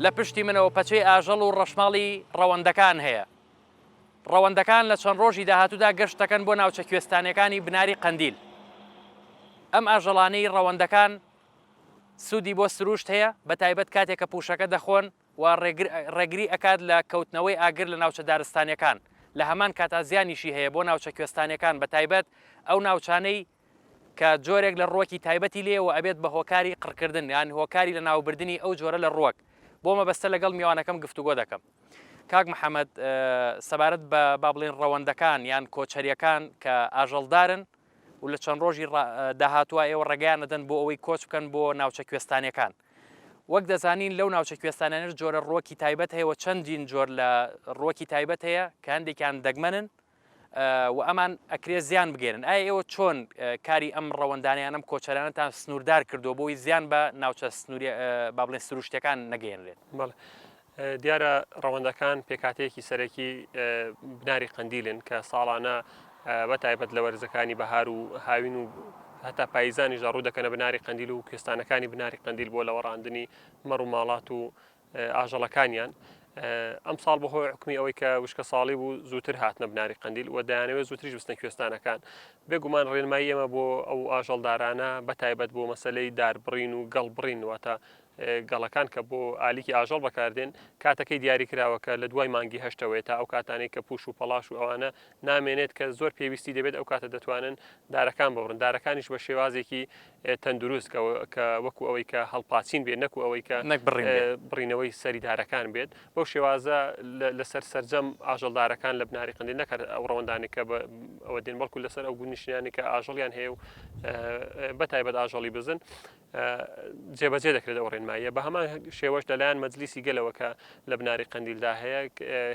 لە پشتی منەوە پەچەی ئاژەڵ و ڕەشماڵی ڕەوەندەکان هەیە. ڕەوەندەکان لە چەند ڕۆژی داهاتوودا گەشت دەکەن بۆ ناوچە کوێستانیەکانی بناری قەندیل. ئەم ئاژەڵانەی ڕەوەندەکان سوودی بۆ سرووشت هەیە، بەتایبەت کاتێک کە پووشەکە دەخۆن و ڕێگری ئەکات لە کەوتنەوەی ئاگر لە ناوچە دارستانیەکان، لە هەمان کاتا زیانیشی هەیە بۆ ناوچە کوێستانیەکان بەتایبەت ئەو ناوچانەی کە جۆرێک لە ڕووەکی تایبەتی لێیە و ئەبێت بە هۆکاری قڕکردن یان هۆکاری لەناوبردنی ئەو جۆرە لە ڕووەک. بۆ مەبەستە لەگەڵ میوانەکەم گفتوگۆ دەکەم. کاک محەمەد سەبارەت بە با بڵێین ڕەوەندەکان یان کۆچەریەکان کە ئاژەڵدارن و لە چەند ڕۆژی داهاتووە ئێوە ڕێگەیان ئەدەن بۆ ئەوەی کۆچ بکەن بۆ ناوچە کوێستانیەکان. وەک دەزانین لەو ناوچە کوێستانیانەش جۆرە ڕووەکی تایبەت هەیە و چەندین جۆر لە ڕووەکی تایبەت هەیە کە هەندێکیان دەگمەنن و ئەمان ئەکرێ زیان بگەێنن ئایا ئێوە چۆن کاری ئەم ڕەوەندانە یان ئەم کۆچەرانەتان سنووردار کردووە بۆی زیان بە ناوچە سنووری با بڵێن سروشتەکان نەگەێنرێت؟ بەڵێ دیارە ڕەوەندەکان پێکهاتەیەکی سەرەکی بناری قەندیلن کە ساڵانە بە تایبەت لە وەرزەکانی بەهار و هاوین و هەتا پاییزانیشدا ڕوو دەکەنە بناری قەندیل و کوێستانەکانی بناری قەندیل بۆ لەوەڕاندنی مەڕ و ماڵات و ئاژەڵەکانیان ئەمساڵ بەهۆی حکومی ئەوەی کە وشکە ساڵی بوو زووتر هاتنە بناری قەندیل و دەیانەوێت زووتریش بچنە کوێستانەکان بێگومان ڕێنمایی ئێمە بۆ ئەو ئاژەڵدارانە بە تایبەت بۆ مەسلەی داربڕین و گەڵبڕین واتە گەڵەکان کە بۆ ئالیکی ئاژەڵ بەکاردێن کاتەکەی دیاری کراوە کە لە دوای مانگی هەشتەوەیە تا ئەو کاتانەی کە پوش و پەڵاش و ئەوانە نامێنێت کە زۆر پێویستی دەبێت ئەو کاتە دەتوانن دارەکان ببڕن دارەکانیش بە شێوازێکی تەندروست کە وەکو ئەوەی کە هەڵپاچین بێت نەکو ئەوەی کە نەک بڕین بێت. بڕینەوەی سەری دارەکان بێت بەو شێوازە لەسەر سەرجەم ئاژەڵدارەکان لە بناری قەندیل نەک هەر ئەو ڕەوەندانەی کە بە ئەوە دێن بەڵکو لەسەر ئەو گوندنشینانی کە ئاژەڵیان هەیە و بە تایبەت ئاژەڵی بزن جێبەجێ دەکرێت ئەو ڕێنماییە بە هەمان شێوەش لەلایەن مەجلیسی گەلەوە کە لە بناری قەندیلدا هەیە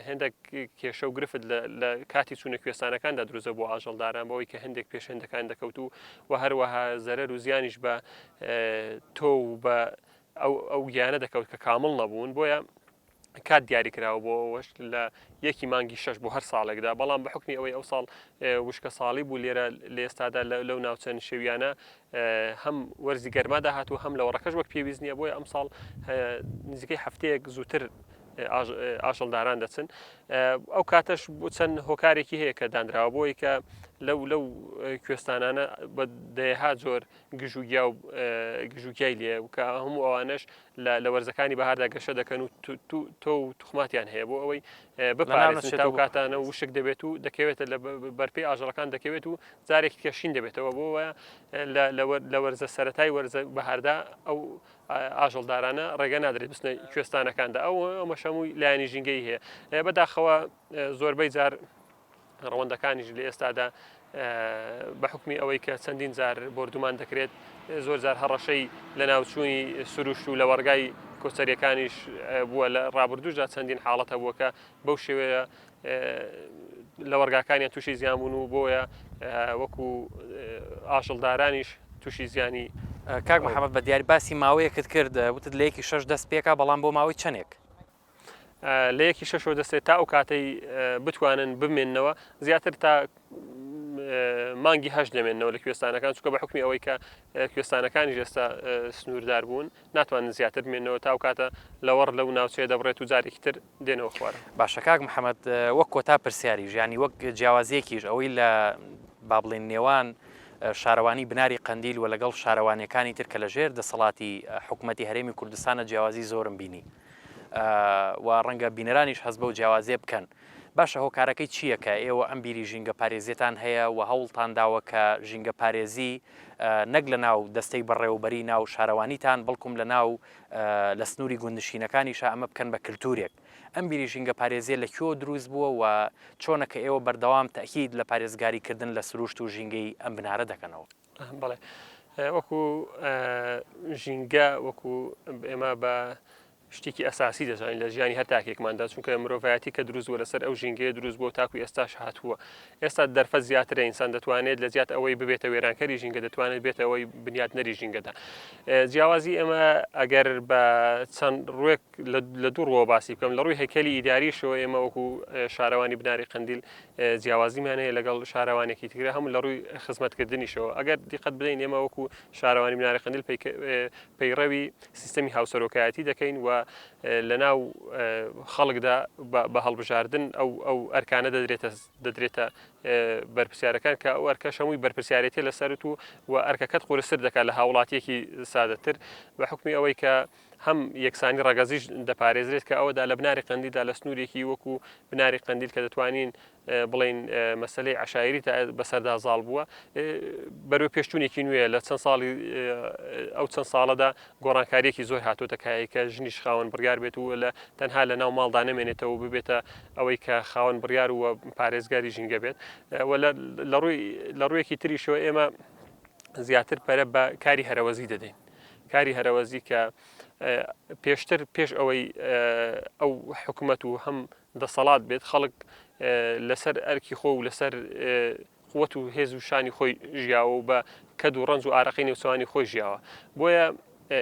هێندێک کێشە و گرفت لە کاتی چوونە کوێستانەکاندا دروستە بۆ ئاژەڵداران بەوەی کە هەندێک پێش هێندەکان دەکەوت و و هەروەها زەرەر و زیانیش بە تۆ و بە ئەو ئەو گیانە دەکەوت کە کامڵ نەبوون بۆیە کات دیاری کراوە بۆ ئەوەش لە یەکی مانگی شەش بۆ هەر ساڵێکدا بەڵام بە حکمی ئەوەی ئەو ساڵ وشکە ساڵی بوو لێرە لە ئێستادا لەو ناوچە نشێویانە هەم وەرزی گەرما داهاتوو هەم لە وەڕەکەش وەک پێویست نییە بۆیە ئەم ساڵ نزیکەی هەفتەیەک زووتر ئاژەڵداران دەچن ئەو کاتەش بۆ چەند هۆکارێکی هەیە کە دانراوە بۆی کە لەو لەو کوێستانانە بە دەیەها جۆر گژوگیا و گژوگیای لێ و کە هەموو ئەوانەش لە وەرزەکانی بەهاردا گەشە دەکەن و تۆ و توخماتیان هەیە بۆ ئەوەی بپارێزن تا کاتانە وشک دەبێت و دەکەوێتە لە بەرپێی ئاژەڵەکان دەکەوێت و جارێکی کە شین دەبێتەوە بۆ لە وەرزە سەتای وەرزە بەهاردا ئەو ئاژەڵدارانە ڕێگە نادرێت بچنە کوێستانەکاندا ئەو ئەمەش هەمووی لایەنی ژینگەی هەیە بەداخەوە زۆربەی جار ڕەوەندەکانیش لە ئێستادا بە حکمی ئەوەی کە چەندین جار بۆردومان دەکرێت زۆر جار هەڕەشەی لە ناوچوونی سروشت و لە وەڕگای کۆچەریەکانیش بووە لە ڕابردووشدا چەندین حاڵەت هەبووە کە بەو شێوەیە لەوەڕگاکانیان تووشی زیان بوون و بۆیە وەکو ئاژەڵدارانیش تووشی زیانی کاک محەممەد بە دیاری باسی ماوەیەکت کرد وتت لە یەکی شەش دەست پێکا بەڵام بۆ ماوەی چەندێک؟ لە یەکی شەشەوە دەستێت تا ئەو کاتەی بتوانن بمێننەوە زیاتر تا مانگی هەشت دەمێنەوە لە کوێستانەکان چونکە بە حکمی ئەوەی کە کوێستانەکانیش ئێستا سنووردار بوون ناتوانن زیاتر بمێنەوە تا ئەو کاتە لەوەڕ لەو ناوچەیە دەبڕێت و جارێکی تر دێنەوە خوارەوە. باشە کاک محەمەد وەک کۆتا پرسیاریش یانی وەک جیاوازیەکیش ئەوەی لە با بڵێین نێوان شارەوانی بناری قەندیل و لەگەڵ شارەوانیەکانی تر کە لە ژێر دەسەڵاتی حکومەتی هەرێمی کوردستانە جیاوازی زۆرم بینی و ڕەنگە بینەرانیش هەست بەو جیاوازیە بکەن باشە هۆکارەکەی چییە کە ئێوە ئەم بیری ژینگە پارێزیەتان هەیە و هەوڵتان داوە کە ژینگە پارێزی نەک لە ناو دەستەی بەڕێوەبەری ناو شارەوانیتان بەڵکوم لە ناو لە سنووری گوندنشینەکانیشا ئەمە بکەن بە کلتورێک ئەم بیری ژینگە پارێزیە لە کوێوە دروست بووە و چۆنە کە ئێوە بەردەوام تەئکید لە پارێزگاری کردن لە سروشت و ژینگەی ئەم بنارە دەکەنەوە؟ بەڵێ وەکو ژینگە وەکو ئێمە بە شتێکی ئەساسی دەزانین لە ژیانی هەر تاکێکماندا چونکە مرۆڤایەتی کە دروست بووە لەسەر ئەو ژینگەیە دروست بووە تاکو ئێستاش هاتووە ئێستا دەرفەت زیاترە ئینسان دەتوانێت لە جیات ئەوەی ببێتە وێرانکەری ژینگە دەتوانێت بێتە ئەوەی بنیاتنەری ژینگەدا جیاوازی ئێمە ئەگەر بە چەند ڕوێک لە دوو ڕووە باسی بکەم لە ڕووی هەیکەلی ئیداریشەوە ئێمە وەکو شارەوانی بناری قەندیل جیاوازیمان هەیە لەگەڵ شارەوانێکی ترە هەموو لە ڕووی خزمەتکردنیشەوە ئەگەر دیقەت بدەین ئێمە وەکو شارەوانی بناری قەندیل پەیڕەوی سیستەمی هاوسەرۆکایەتی دەکەین و لەناو خەڵکدا بە هەڵبژاردن ئەو ئەو ئەرکانە دەدرێتە دەدرێتە بەرپرسیارەکان کە ئەو ئەرکەش هەمووی بەرپرسیارێتی لەسەرت و و ئەرکەکەت قورستر دەکات لە هاوڵاتیەکی سادەتر بە حکمی ئەوەی کە هەم یەکسانی ڕەگەزیش دەپارێزرێت کە ئەوەدا لە بناری قەندیلدا لە سنوورێکی وەکو بناری قەندیل کە دەتوانین بڵێین مەسەلەی عەشایری تا بەسەردا زاڵ بووە بەرەو پێشچوونێکی نوێ لە چەند ساڵی ئەو چەند ساڵەدا گۆڕانکاریەکی زۆر هاتوۆتە کایە کە ژنیش خاوەن بڕیار بێت و لە تەنها لە ناو ماڵدا نەمێنێتەوە ببێتە ئەوەی کە خاوەن بڕیار و پارێزگاری ژینگە بێت و لە ڕووی لە ڕوویەکی تریشەوە ئێمە زیاتر پەرە بە کاری هەرەوەزی دەدەین کاری هەرەوەزی کە پێشتر پێش ئەوەی ئەو حکومەت و هەم دەسەڵات بێت خەڵک لەسەر ئەرکی خۆ و لەسەر قوت و هێز و شانی خۆی ژیاوە و بە کەد و ڕەنج و ئارەقەی نێوچەوانی خۆی ژیاوە بۆیە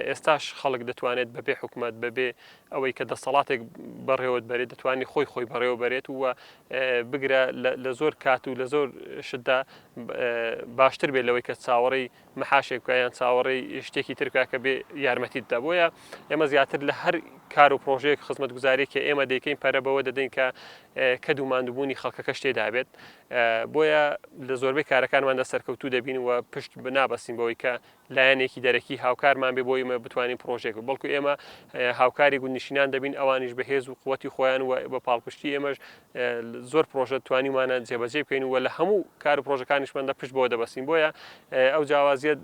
ئێستاش خەڵک دەتوانێت بەبێ حکومەت بەبێ ئەوەی کە دەسەڵاتێک بەڕێوەت بەرێت دەتوانانی خۆی خۆی بەڕێوە بەرێت و بگرە لە زۆر کات و لە زۆر شتدا باشتر بێت لەوەی کە چاوەڕێی مەحاشێک بکە یان چاوەڕێی شتێکی تر بکە کە بێ یارمەتیت دا بۆیە ئێمە زیاتر لە هەر کار و پرۆژەیەک خزمەتگوزاری کە ئێمە دەیکەین پەرە بەوە دەدەین کە کەد و ماندووبوونی خەڵکەکەش تێدا بێت بۆیە لە زۆربەی کارەکانماندا سەرکەوتوو دەبین و پشت نابەستین بەوەی کە لایەنێکی دەرەکی هاوکارمان بێ بۆ ئێمە بتوانین پرۆژێک بەڵکو ئێمە هاوکاری گوندنشینان دەبین ئەوانیش بە هێز و قوتی خۆیان و بە پاڵپشتی ئێمەش زۆر پرۆژە توانیومانە جێبەجێ بکەین و لە هەموو کار و پرۆژەکانیشماندا پشت بەوە دەبەستین بۆیە ئەو جیاوازیە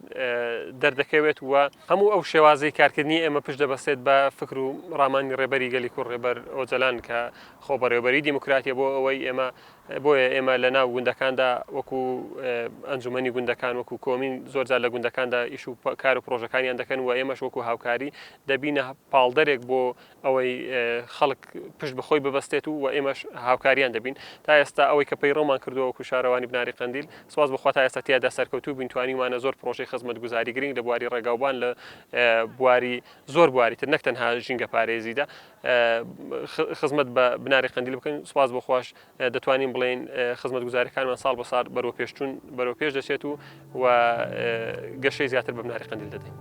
دەردەکەوێت و هەموو ئەو شێوازەی کارکردنی ئێمە پشت دەبەستێت بە فکر و ڕامانی ڕێبەری گەلی کورد ڕێبەر ئۆجەلان کە خۆبەڕێوەبەری دیموکراتیە بۆ ئەوەی ئێمە بۆیە ئێمە لە ناو گوندەکاندا وەکو ئەنجومەنی گوندەکان وەکو کۆمین زۆرجار لە گوندەکاندا ئیش و کار و پرۆژەکانیان دەکەن و ئێمەش وەکو هاوکاری دەبینە پاڵدەرێک بۆ ئەوەی خەڵک پشت بە خۆی ببەستێت و ئێمەش هاوکاریان دەبین تا ئێستا ئەوەی کە پەیڕەومان کردووە وەکو شارەوانی بناری قەندیل سوپاس بۆ خوا تا ئێستا تیادا سەرکەوتوو بووین توانیومانە زۆر پڕۆژەی خزمەتگوزاری گرنگ لە بواری ڕێگاوبان لە بواری زۆر بواری تر نەک تەنها ژینگە پارێزیدا خزمەت بە بناری قەندیل بکەین سوپاس بۆ خواش دەتوانین بڵێین خزمەتگوزاریەکانمان ساڵ بە ساڵ بەرەو پێشچوون بەرەو پێش دەچێت و و گەشەی زیاتر بە بناری قەندیل دەدەین.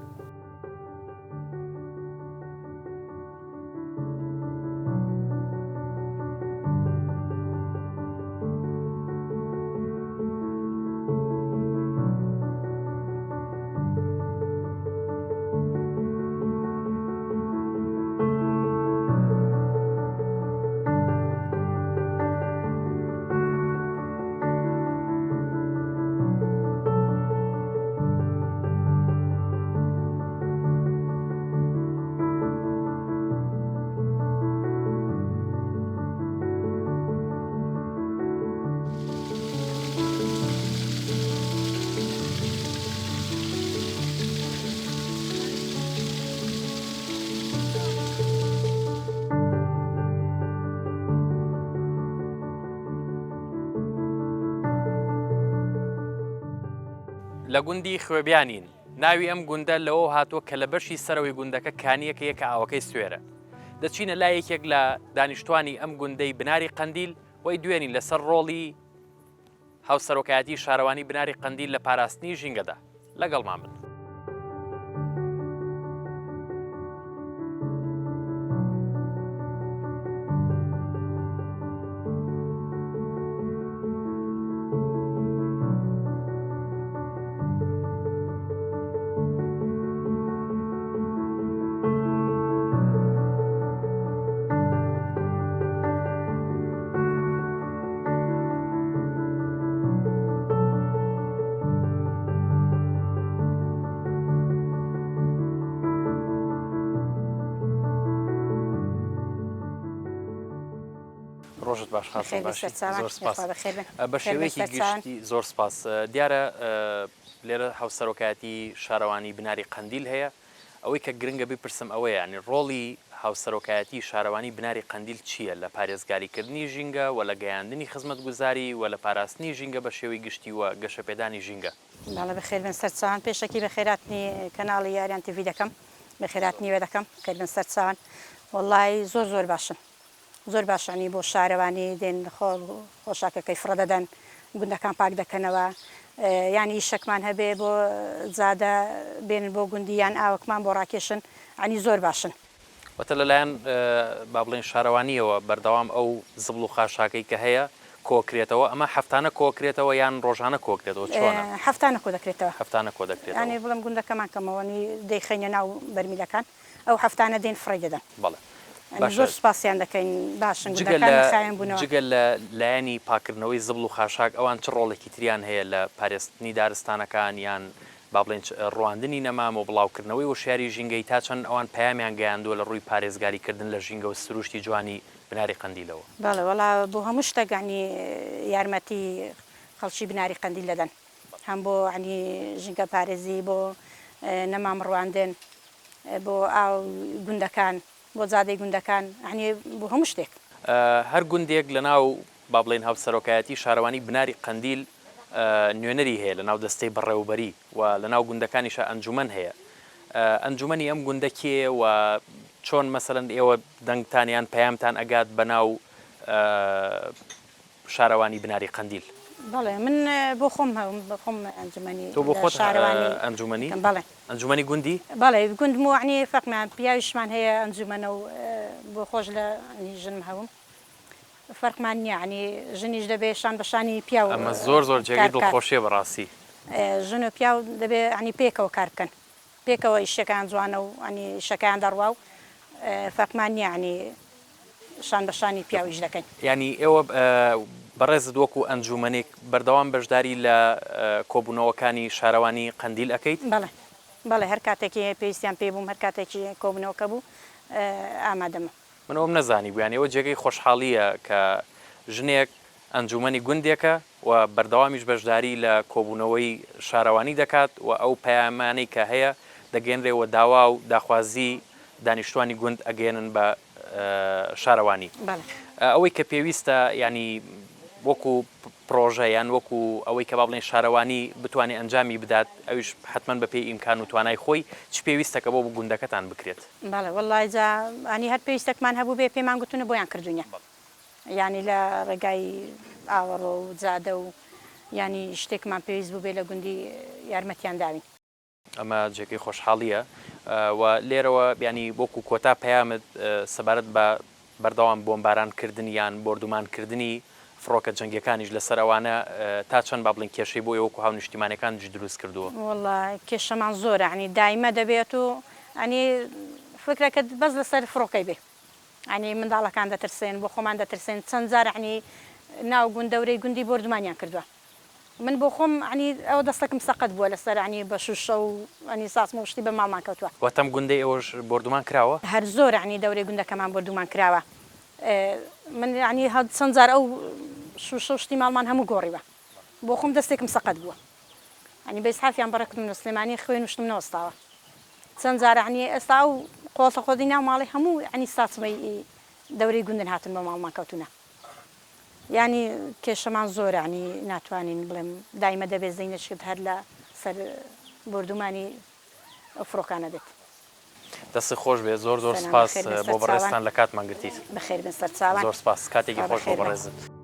لە گوندی خوێبیانین، ناوی ئەم گوندە لەوەوە هاتووە کە لە بەشی سەرەوەی گوندەکە کانییەک هەیە کە ئاوەکەی سوێرە. دەچینە لای یەکێک لە دانیشتوانی ئەم گوندەی بناری قەندیل و ئەیدوێنین لەسەر ڕۆڵی هاوسەرۆکایەتی شارەوانی بناری قەندیل لە پاراستنی ژینگەدا. لەگەڵمان بن. ڕۆژت باش خاتون باشی زۆر سپاس بە شێوەیەکی گشتی زۆر سپاس دیارە لێرە هاوسەرۆکایەتی شارەوانی بناری قەندیل هەیە ئەوەی کە گرنگە بیپرسم ئەوەیە یانی ڕۆڵی هاوسەرۆکایەتی شارەوانی بناری قەندیل چییە لە پارێزگاریکردنی ژینگە و لە گەیاندنی خزمەتگوزاری و لە پاراستنی ژینگە بە شێوەی گشتی و گەشەپێدانی ژینگە؟ بەڵێ بەخێربێن سەرچاوان پێشەکی بەخێراتنی کەناڵی یاریان تیڤی دەکەم بەخێراتنی وێ دەکەم خێربن سەرچاوان وەڵای زۆر زۆر باشن زۆر باشە عنی بۆ شارەوانی دێن خۆڵ خۆشاکەکەی فڕە دەدەن گوندەکان پاک دەکەنەوە یان ئیشەکمان هەبێ بۆ جادە بێنن بۆ گوندی یان ئاوەکمان بۆ ڕاکێشن عنی زۆر باشن. واتە لەلایەن با بڵێین شارەوانییەوە بەردەوام ئەو زبڵ و خاشاکەی کە هەیە کۆکرێتەوە، ئەمە هەفتانە کۆکرێتەوە یان ڕۆژانە کۆکرێتەوە چۆنە؟ هەفتانە کۆدەکرێتەوە. هەفتانە کۆدەکرێتەوە. یانی بڵێم گوندەکەمان کەمەوە عنی دەیخەینە ناو بەرمیلەکان. ئەو هەفتانە دێن فڕێی دەدەن. بەڵێ یانی باشە زۆر سوپاسیان دەکەین باشن جگە گوندەکان لە خاوێن بوونەوە. جگە لە لایەنی پاککردنەوەی زبڵ و خاشاک ئەوان چ ڕۆڵێکی تریان هەیە لە پارێزتنی دارستانەکان یان با بڵێین چ ڕواندنی نەمام و بڵاوکردنەوەی وشیاری ژینگەیی تا چەند ئەوان پەیامیان گەیاندووە لە ڕووی پارێزگاری کردن لە ژینگە و سروشتی جوانی بناری قەندیلەوە؟ بەڵێ وەڵا بۆ هەموو شتەک یانی یارمەتی خەڵکی بناری قەندیل دەدەن هەم بۆ یانی ژینگە پارێزی بۆ نەمام ڕواندن بۆ ئاو گوندەکان بۆ جادەی گوندەکان یانی بۆ هەموو شتێک. هەر گوندێک لە ناو با بڵێین هاوسەرۆکایەتی شارەوانی بناری قەندیل نوێنەری هەیە لە ناو دەستەی بەڕێوەبەری و لە ناو گوندەکانیشا ئەنجومەن هەیە ئەنجومەنی ئەم گوندە کێیە و چۆن مەسەلەن ئێوە دەنگتان یان پەیامتان ئەگات بە ناو شارەوانی بناری قەندیل. بەڵێ من بۆ خۆم هەم بۆ خۆم ئەنجومەنی تۆ بۆ خۆت شارەوانی ئەنجومەنی؟ بەڵێ. ئەنجومەنی گوندی؟ بەڵێ گوندم و یەعنی فەرقمان پیاویشمان هەیە ئەنجومەنە و بۆ خۆش لە یەعنی ژنم هەبووم فەرقمان نییە یەعنی ژنیش دەبێ شان بە شانی پیاو ئەمە زۆر زۆر جێگەی کار بکات. دڵخۆشیە بەڕاستی. ژن و پیاو دەبێ یەعنی پێکەوە کار بکەن پێکەوە ئیشەکەیان جوانە و یەعنی ئیشەکەیان دەڕوا و فەرقمان نییە یەعنی شان بە شانی پیاو ئیش دەکەین. یانی ئێوە بەڕێزت وەکو ئەنجومەنێک بەردەوام بەشداری لە کۆبوونەوەکانی شارەوانی قەندیل ئەکەیت؟ بەڵێ بەڵێ هەر کاتێکی پێویستیان پێی بووم هەر کاتێکی کۆبوونەوەکە بوو ئامادەم. من ئەوەم نەزانیبوو یانی ئەوە جێگەی خۆشحاڵییە کە ژنێک ئەنجومەنی گوندێکە و بەردەوامیش بەشداری لە کۆبوونەوەی شارەوانی دەکات و ئەو پەیامانەی کە هەیە دەگەیەنرێ و داوا و داخوازی دانیشتوانی گوند ئەگەیەنن بە شارەوانی. ئەوەی کە پێویستە یانی وەکو پرۆژە یان وەکو ئەوەی کە با بڵێین شارەوانی بتوانێ ئەنجامی بدات ئەویش حەتمەن بە پێی ئیمکان و توانای خۆی چ پێویستە کە بۆ گوندەکەتان بکرێت؟ بەڵێ وەڵڵای جا یانی هەر پێویستەکمان هەبووبێ پێمان گوتوون و بۆیان کردووینە. یانی لە ڕێگای ئاوەڕۆ و جادە و یانی شتێکمان پێویست بووبێ لە گوندی یارمەتیان داوین. ئەمە جێگەی خۆشحاڵییە و لێرەوە یانی وەکو کۆتا پەیامت سەبارەت بە بەردەوام بۆمباران کردنی یان بۆردومان کردنی فڕۆکە جەنگیەکانیش لەسەر ئەوانە تا چەند با بڵێین کێشەی بۆ ئێوە وەکو هاونیشتیمانیەکانیش دروست کردووە؟ وەڵا کێشەمان زۆرە یانی دایمە دەبێت و یانی فکرەکەت بەس لەسەر فڕۆکەی بێ. یەعنی منداڵەکان دەترسێن بۆ خۆمان دەترسێن چەند جار یەعنی ناو گوند دەورەی گوندی بۆردومانیان کردوە من بۆ خۆم یەعنی ئەوە دەستەکم سەقەت بووە لەسەر یەعنی بە شوشە و یەعنی ساسمە و شتی بە ماڵمان کەوتوە. واتە ئەم گوندەی ئێوەش بۆردومان کراوە؟ هەر زۆر یەعنی دەورەی گوندەکەمان بۆردومان کراوە من یەعنی چەند جار ئەو شوشە و شتی ماڵمان هەموو گۆڕیوە بۆ خۆم دەستێکم سەقەت بووە یەعنی بە ئیسعافیان بەڕێکردم لە سلێمانی خوێن و شتم نەوەستاوە. چەند جار یەعنی ئێستا ئەو قۆڵتە قۆڵی ناو ماڵی هەموو یەعنی ساچمەی دەورەی گوندن هاتن بۆ ماڵمان کەوتونە یانی کێشەمان زۆرە یەعنی ناتوانین بڵێم دایمە دەبێ زەینەشکت هەر لە سەر بۆردومانی ئەو فڕۆکانە دێت. دەستت خۆش بێت زۆر زۆر سەلام سپاس بەخێر بن بۆ سەرچاوان. بەڕێزتان لە کاتمان گرتیت. بەخێر بن سەرچاوان. زۆر سپاس کاتێکی خوا خۆش بۆ بەخێر بن. بەڕێزت.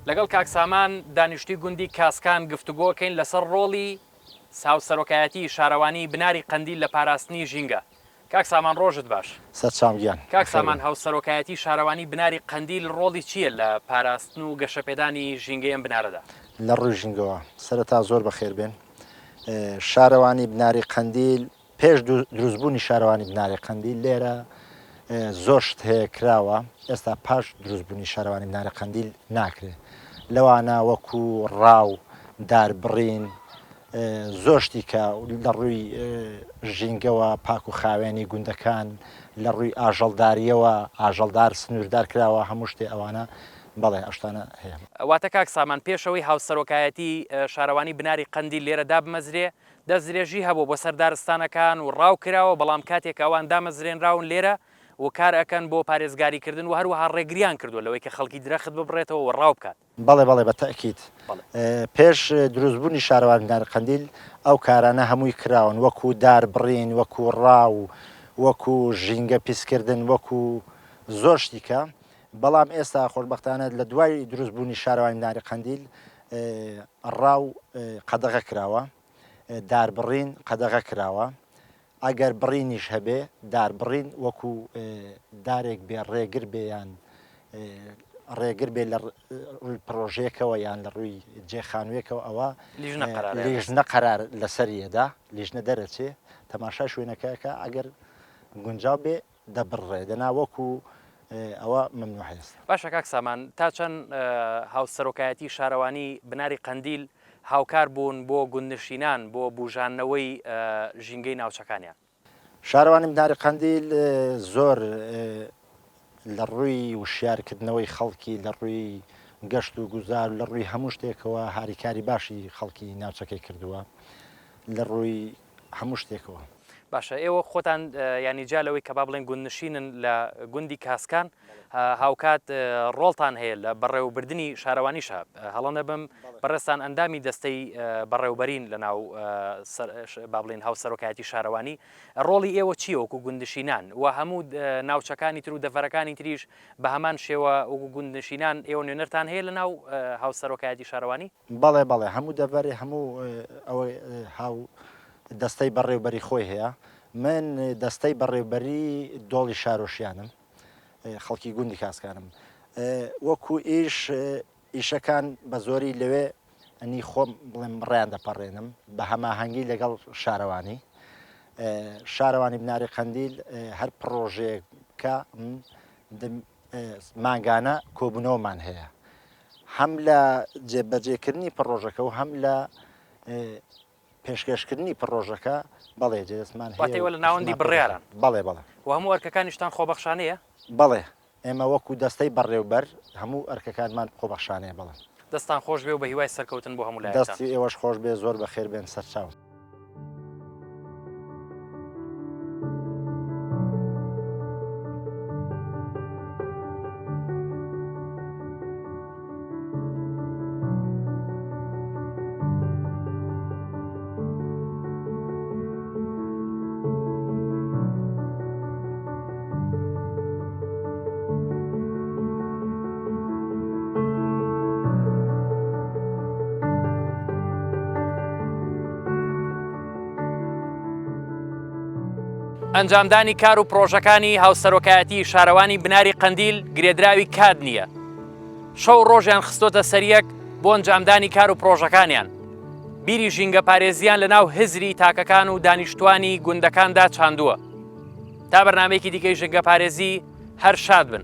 لەگەڵ کاک سامان دانیشتوی گوندی کاسکان گفتوگۆکەین لەسەر ڕۆڵی هاوسەرۆکایەتی شارەوانی بناری قەندیل لە پاراستنی ژینگە. کاک سامان ڕۆژت باش. سەرچاوم گیان. کاک سامان هاوسەرۆکایەتی شارەوانی بناری قەندیل ڕۆڵی چییە لە پاراستن و گەشەپێدانی ژینگەی ئەم بنارەدا؟ لە ڕووی ژینگەوە سەرەتا زۆر بەخێر بێن. شارەوانی بناری قەندیل پێش دروستبوونی شارەوانی بناری قەندیل لێرە زۆر شت هەیە کراوە ئێستا پاش دروستبوونی شارەوانی بناری قەندیل ناکرێ لەوانە وەکو ڕاو داربڕین زۆر شتی کە لە ڕووی ژینگەوە پاک و خاوێنی گوندەکان لە ڕووی ئاژەڵداریەوە ئاژەڵدار سنووردار کراوە هەموو شتێ ئەوانە بەڵێ ئەو شتانە هەیە. واتە کاک سامان پێش ئەوەی هاوسەرۆکایەتی شارەوانی بناری قەندیل لێرە دابمەزرێ دەستدرێژی هەبووە بۆ سەر دارستانەکان و ڕاو کراوە، بەڵام کاتێک کە ئەوان دامەزرێنراون لێرە و کار ئەکەن بۆ پارێزگاری کردن و هەروەها ڕێگریان کردووە لەوەی کە خەڵکی درەخت ببڕێتەوە و ڕاو بکات. بەڵێ بەڵێ بە تەئکید پێش دروست بوونی شارەوانی بناری قەندیل ئەو کارانە هەمووی کراون وەکو دار بڕین وەکو ڕاو وەکو ژینگە پیسکردن وەکو زۆر شتی کە بەڵام ئێستا خۆشبەختانە لە دوای دروست بوونی شارەوانی بناری قەندیل ڕاو قەدەغە کراوە، داربڕین قەدەغە کراوە، ئەگەر بڕینیش هەبێ داربڕین وەکو دارێک بێ ڕێگر بێ یان ڕێگر بێ لە ڕووی پڕۆژەیەکەوە یان لە ڕووی جێخانوویەکەوە ئەوە لیژنە قەرار لیژنە قەرار لەسەریەدا لیژنە دەرەچێ تەماشای شوێنەکە ئەکا ئەگەر گونجاو بێ دەبڕرێ دەنا وەکو ئەوە مەمنوعە ئێستا. باشە کاک سامان تا چەند هاوسەرۆکایەتی شارەوانی بناری قەندیل هاوکار بوون بۆ گوندنشینان بۆ بوژاندنەوەی ژینگەی ناوچەکانیان؟ شارەوانی بناری قەندیل زۆر لە ڕووی وشیارکردنەوەی خەڵکی لە ڕووی گەشت و گوزار لە ڕووی هەموو شتێکەوە هاریکاری باشی خەڵکی ناوچەکەی کردووە لە ڕووی هەموو شتێکەوە. باشە ئێوە خۆتان یانی جیا لەوەی کە با بڵێن گوندنشینن لە گوندی کاسکان هاوکات ڕۆڵتان هەیە لە بەڕێوەبردنی شارەوانیشا هەڵە نەبم بەڕێزتان ئەندامی دەستەی بەڕێوبەرین لە ناو با بڵێن هاوسەرۆکایەتی شارەوانی ڕۆڵی ئێوە چییە وەکو گوندنشینان و هەموو ناوچەکانی تر و دەڤەرەکانی تریش بە هەمان شێوە وەکو گوندنشینان ئێوە نوێنەرتان هەیە لە ناو هاوسەرۆکایەتی شارەوانی؟ بەڵێ بەڵێ هەموو دەڤەرێ هەموو ئەوەی هاو دەستەی بەڕێوبەری خۆی هەیە من دەستەی بەڕێوبەری دۆڵی شارۆشیانم خەڵکی گوندی کاسکانم وەکو ئیش ئیشەکان بە زۆری لەوێ ئەنی خۆم بڵێم ڕێیان دەپەڕێنم بە هەماهەنگی لەگەڵ شارەوانی شارەوانی بناری قەندیل هەر پڕۆژەیەک کە مانگانە کۆبوونەوەمان هەیە هەم لە جێبەجێکردنی پڕۆژەکە و هەم لە پێشکەشکردنی پڕۆژەکە بەڵێ جێدەستمان هەیە واتە ئێوە لە ناوەندی بڕیاران؟ بەڵێ بەڵێ. و هەموو ئەرکەکانیشتان خۆبەخشانەیە؟ بەڵێ ئێمە وەکو دەستەی بەڕێوبەر هەموو ئەرکەکانمان خۆبەخشانەیە بەڵێ. دەستتان خۆش بێ و بە هیوای سەرکەوتن بۆ هەموو لایەکتان. دەستی ئێوەش خۆش بێ زۆر بەخێر بێن سەرچاو. ئەنجامدانی کار و پڕۆژەکانی هاوسەرۆکایەتی شارەوانی بناری قەندیل گرێدراوی کات نییە. شەو ڕۆژیان خستۆتە سەریەک بۆ ئەنجامدانی کار و پڕۆژەکانیان. بیری ژینگەپارێزییان لەناو هزری تاکەکان و دانیشتوانی گوندەکاندا چاندووە. تا بەرنامەیەکی دیکەی ژینگەپارێزی هەر شاد بن.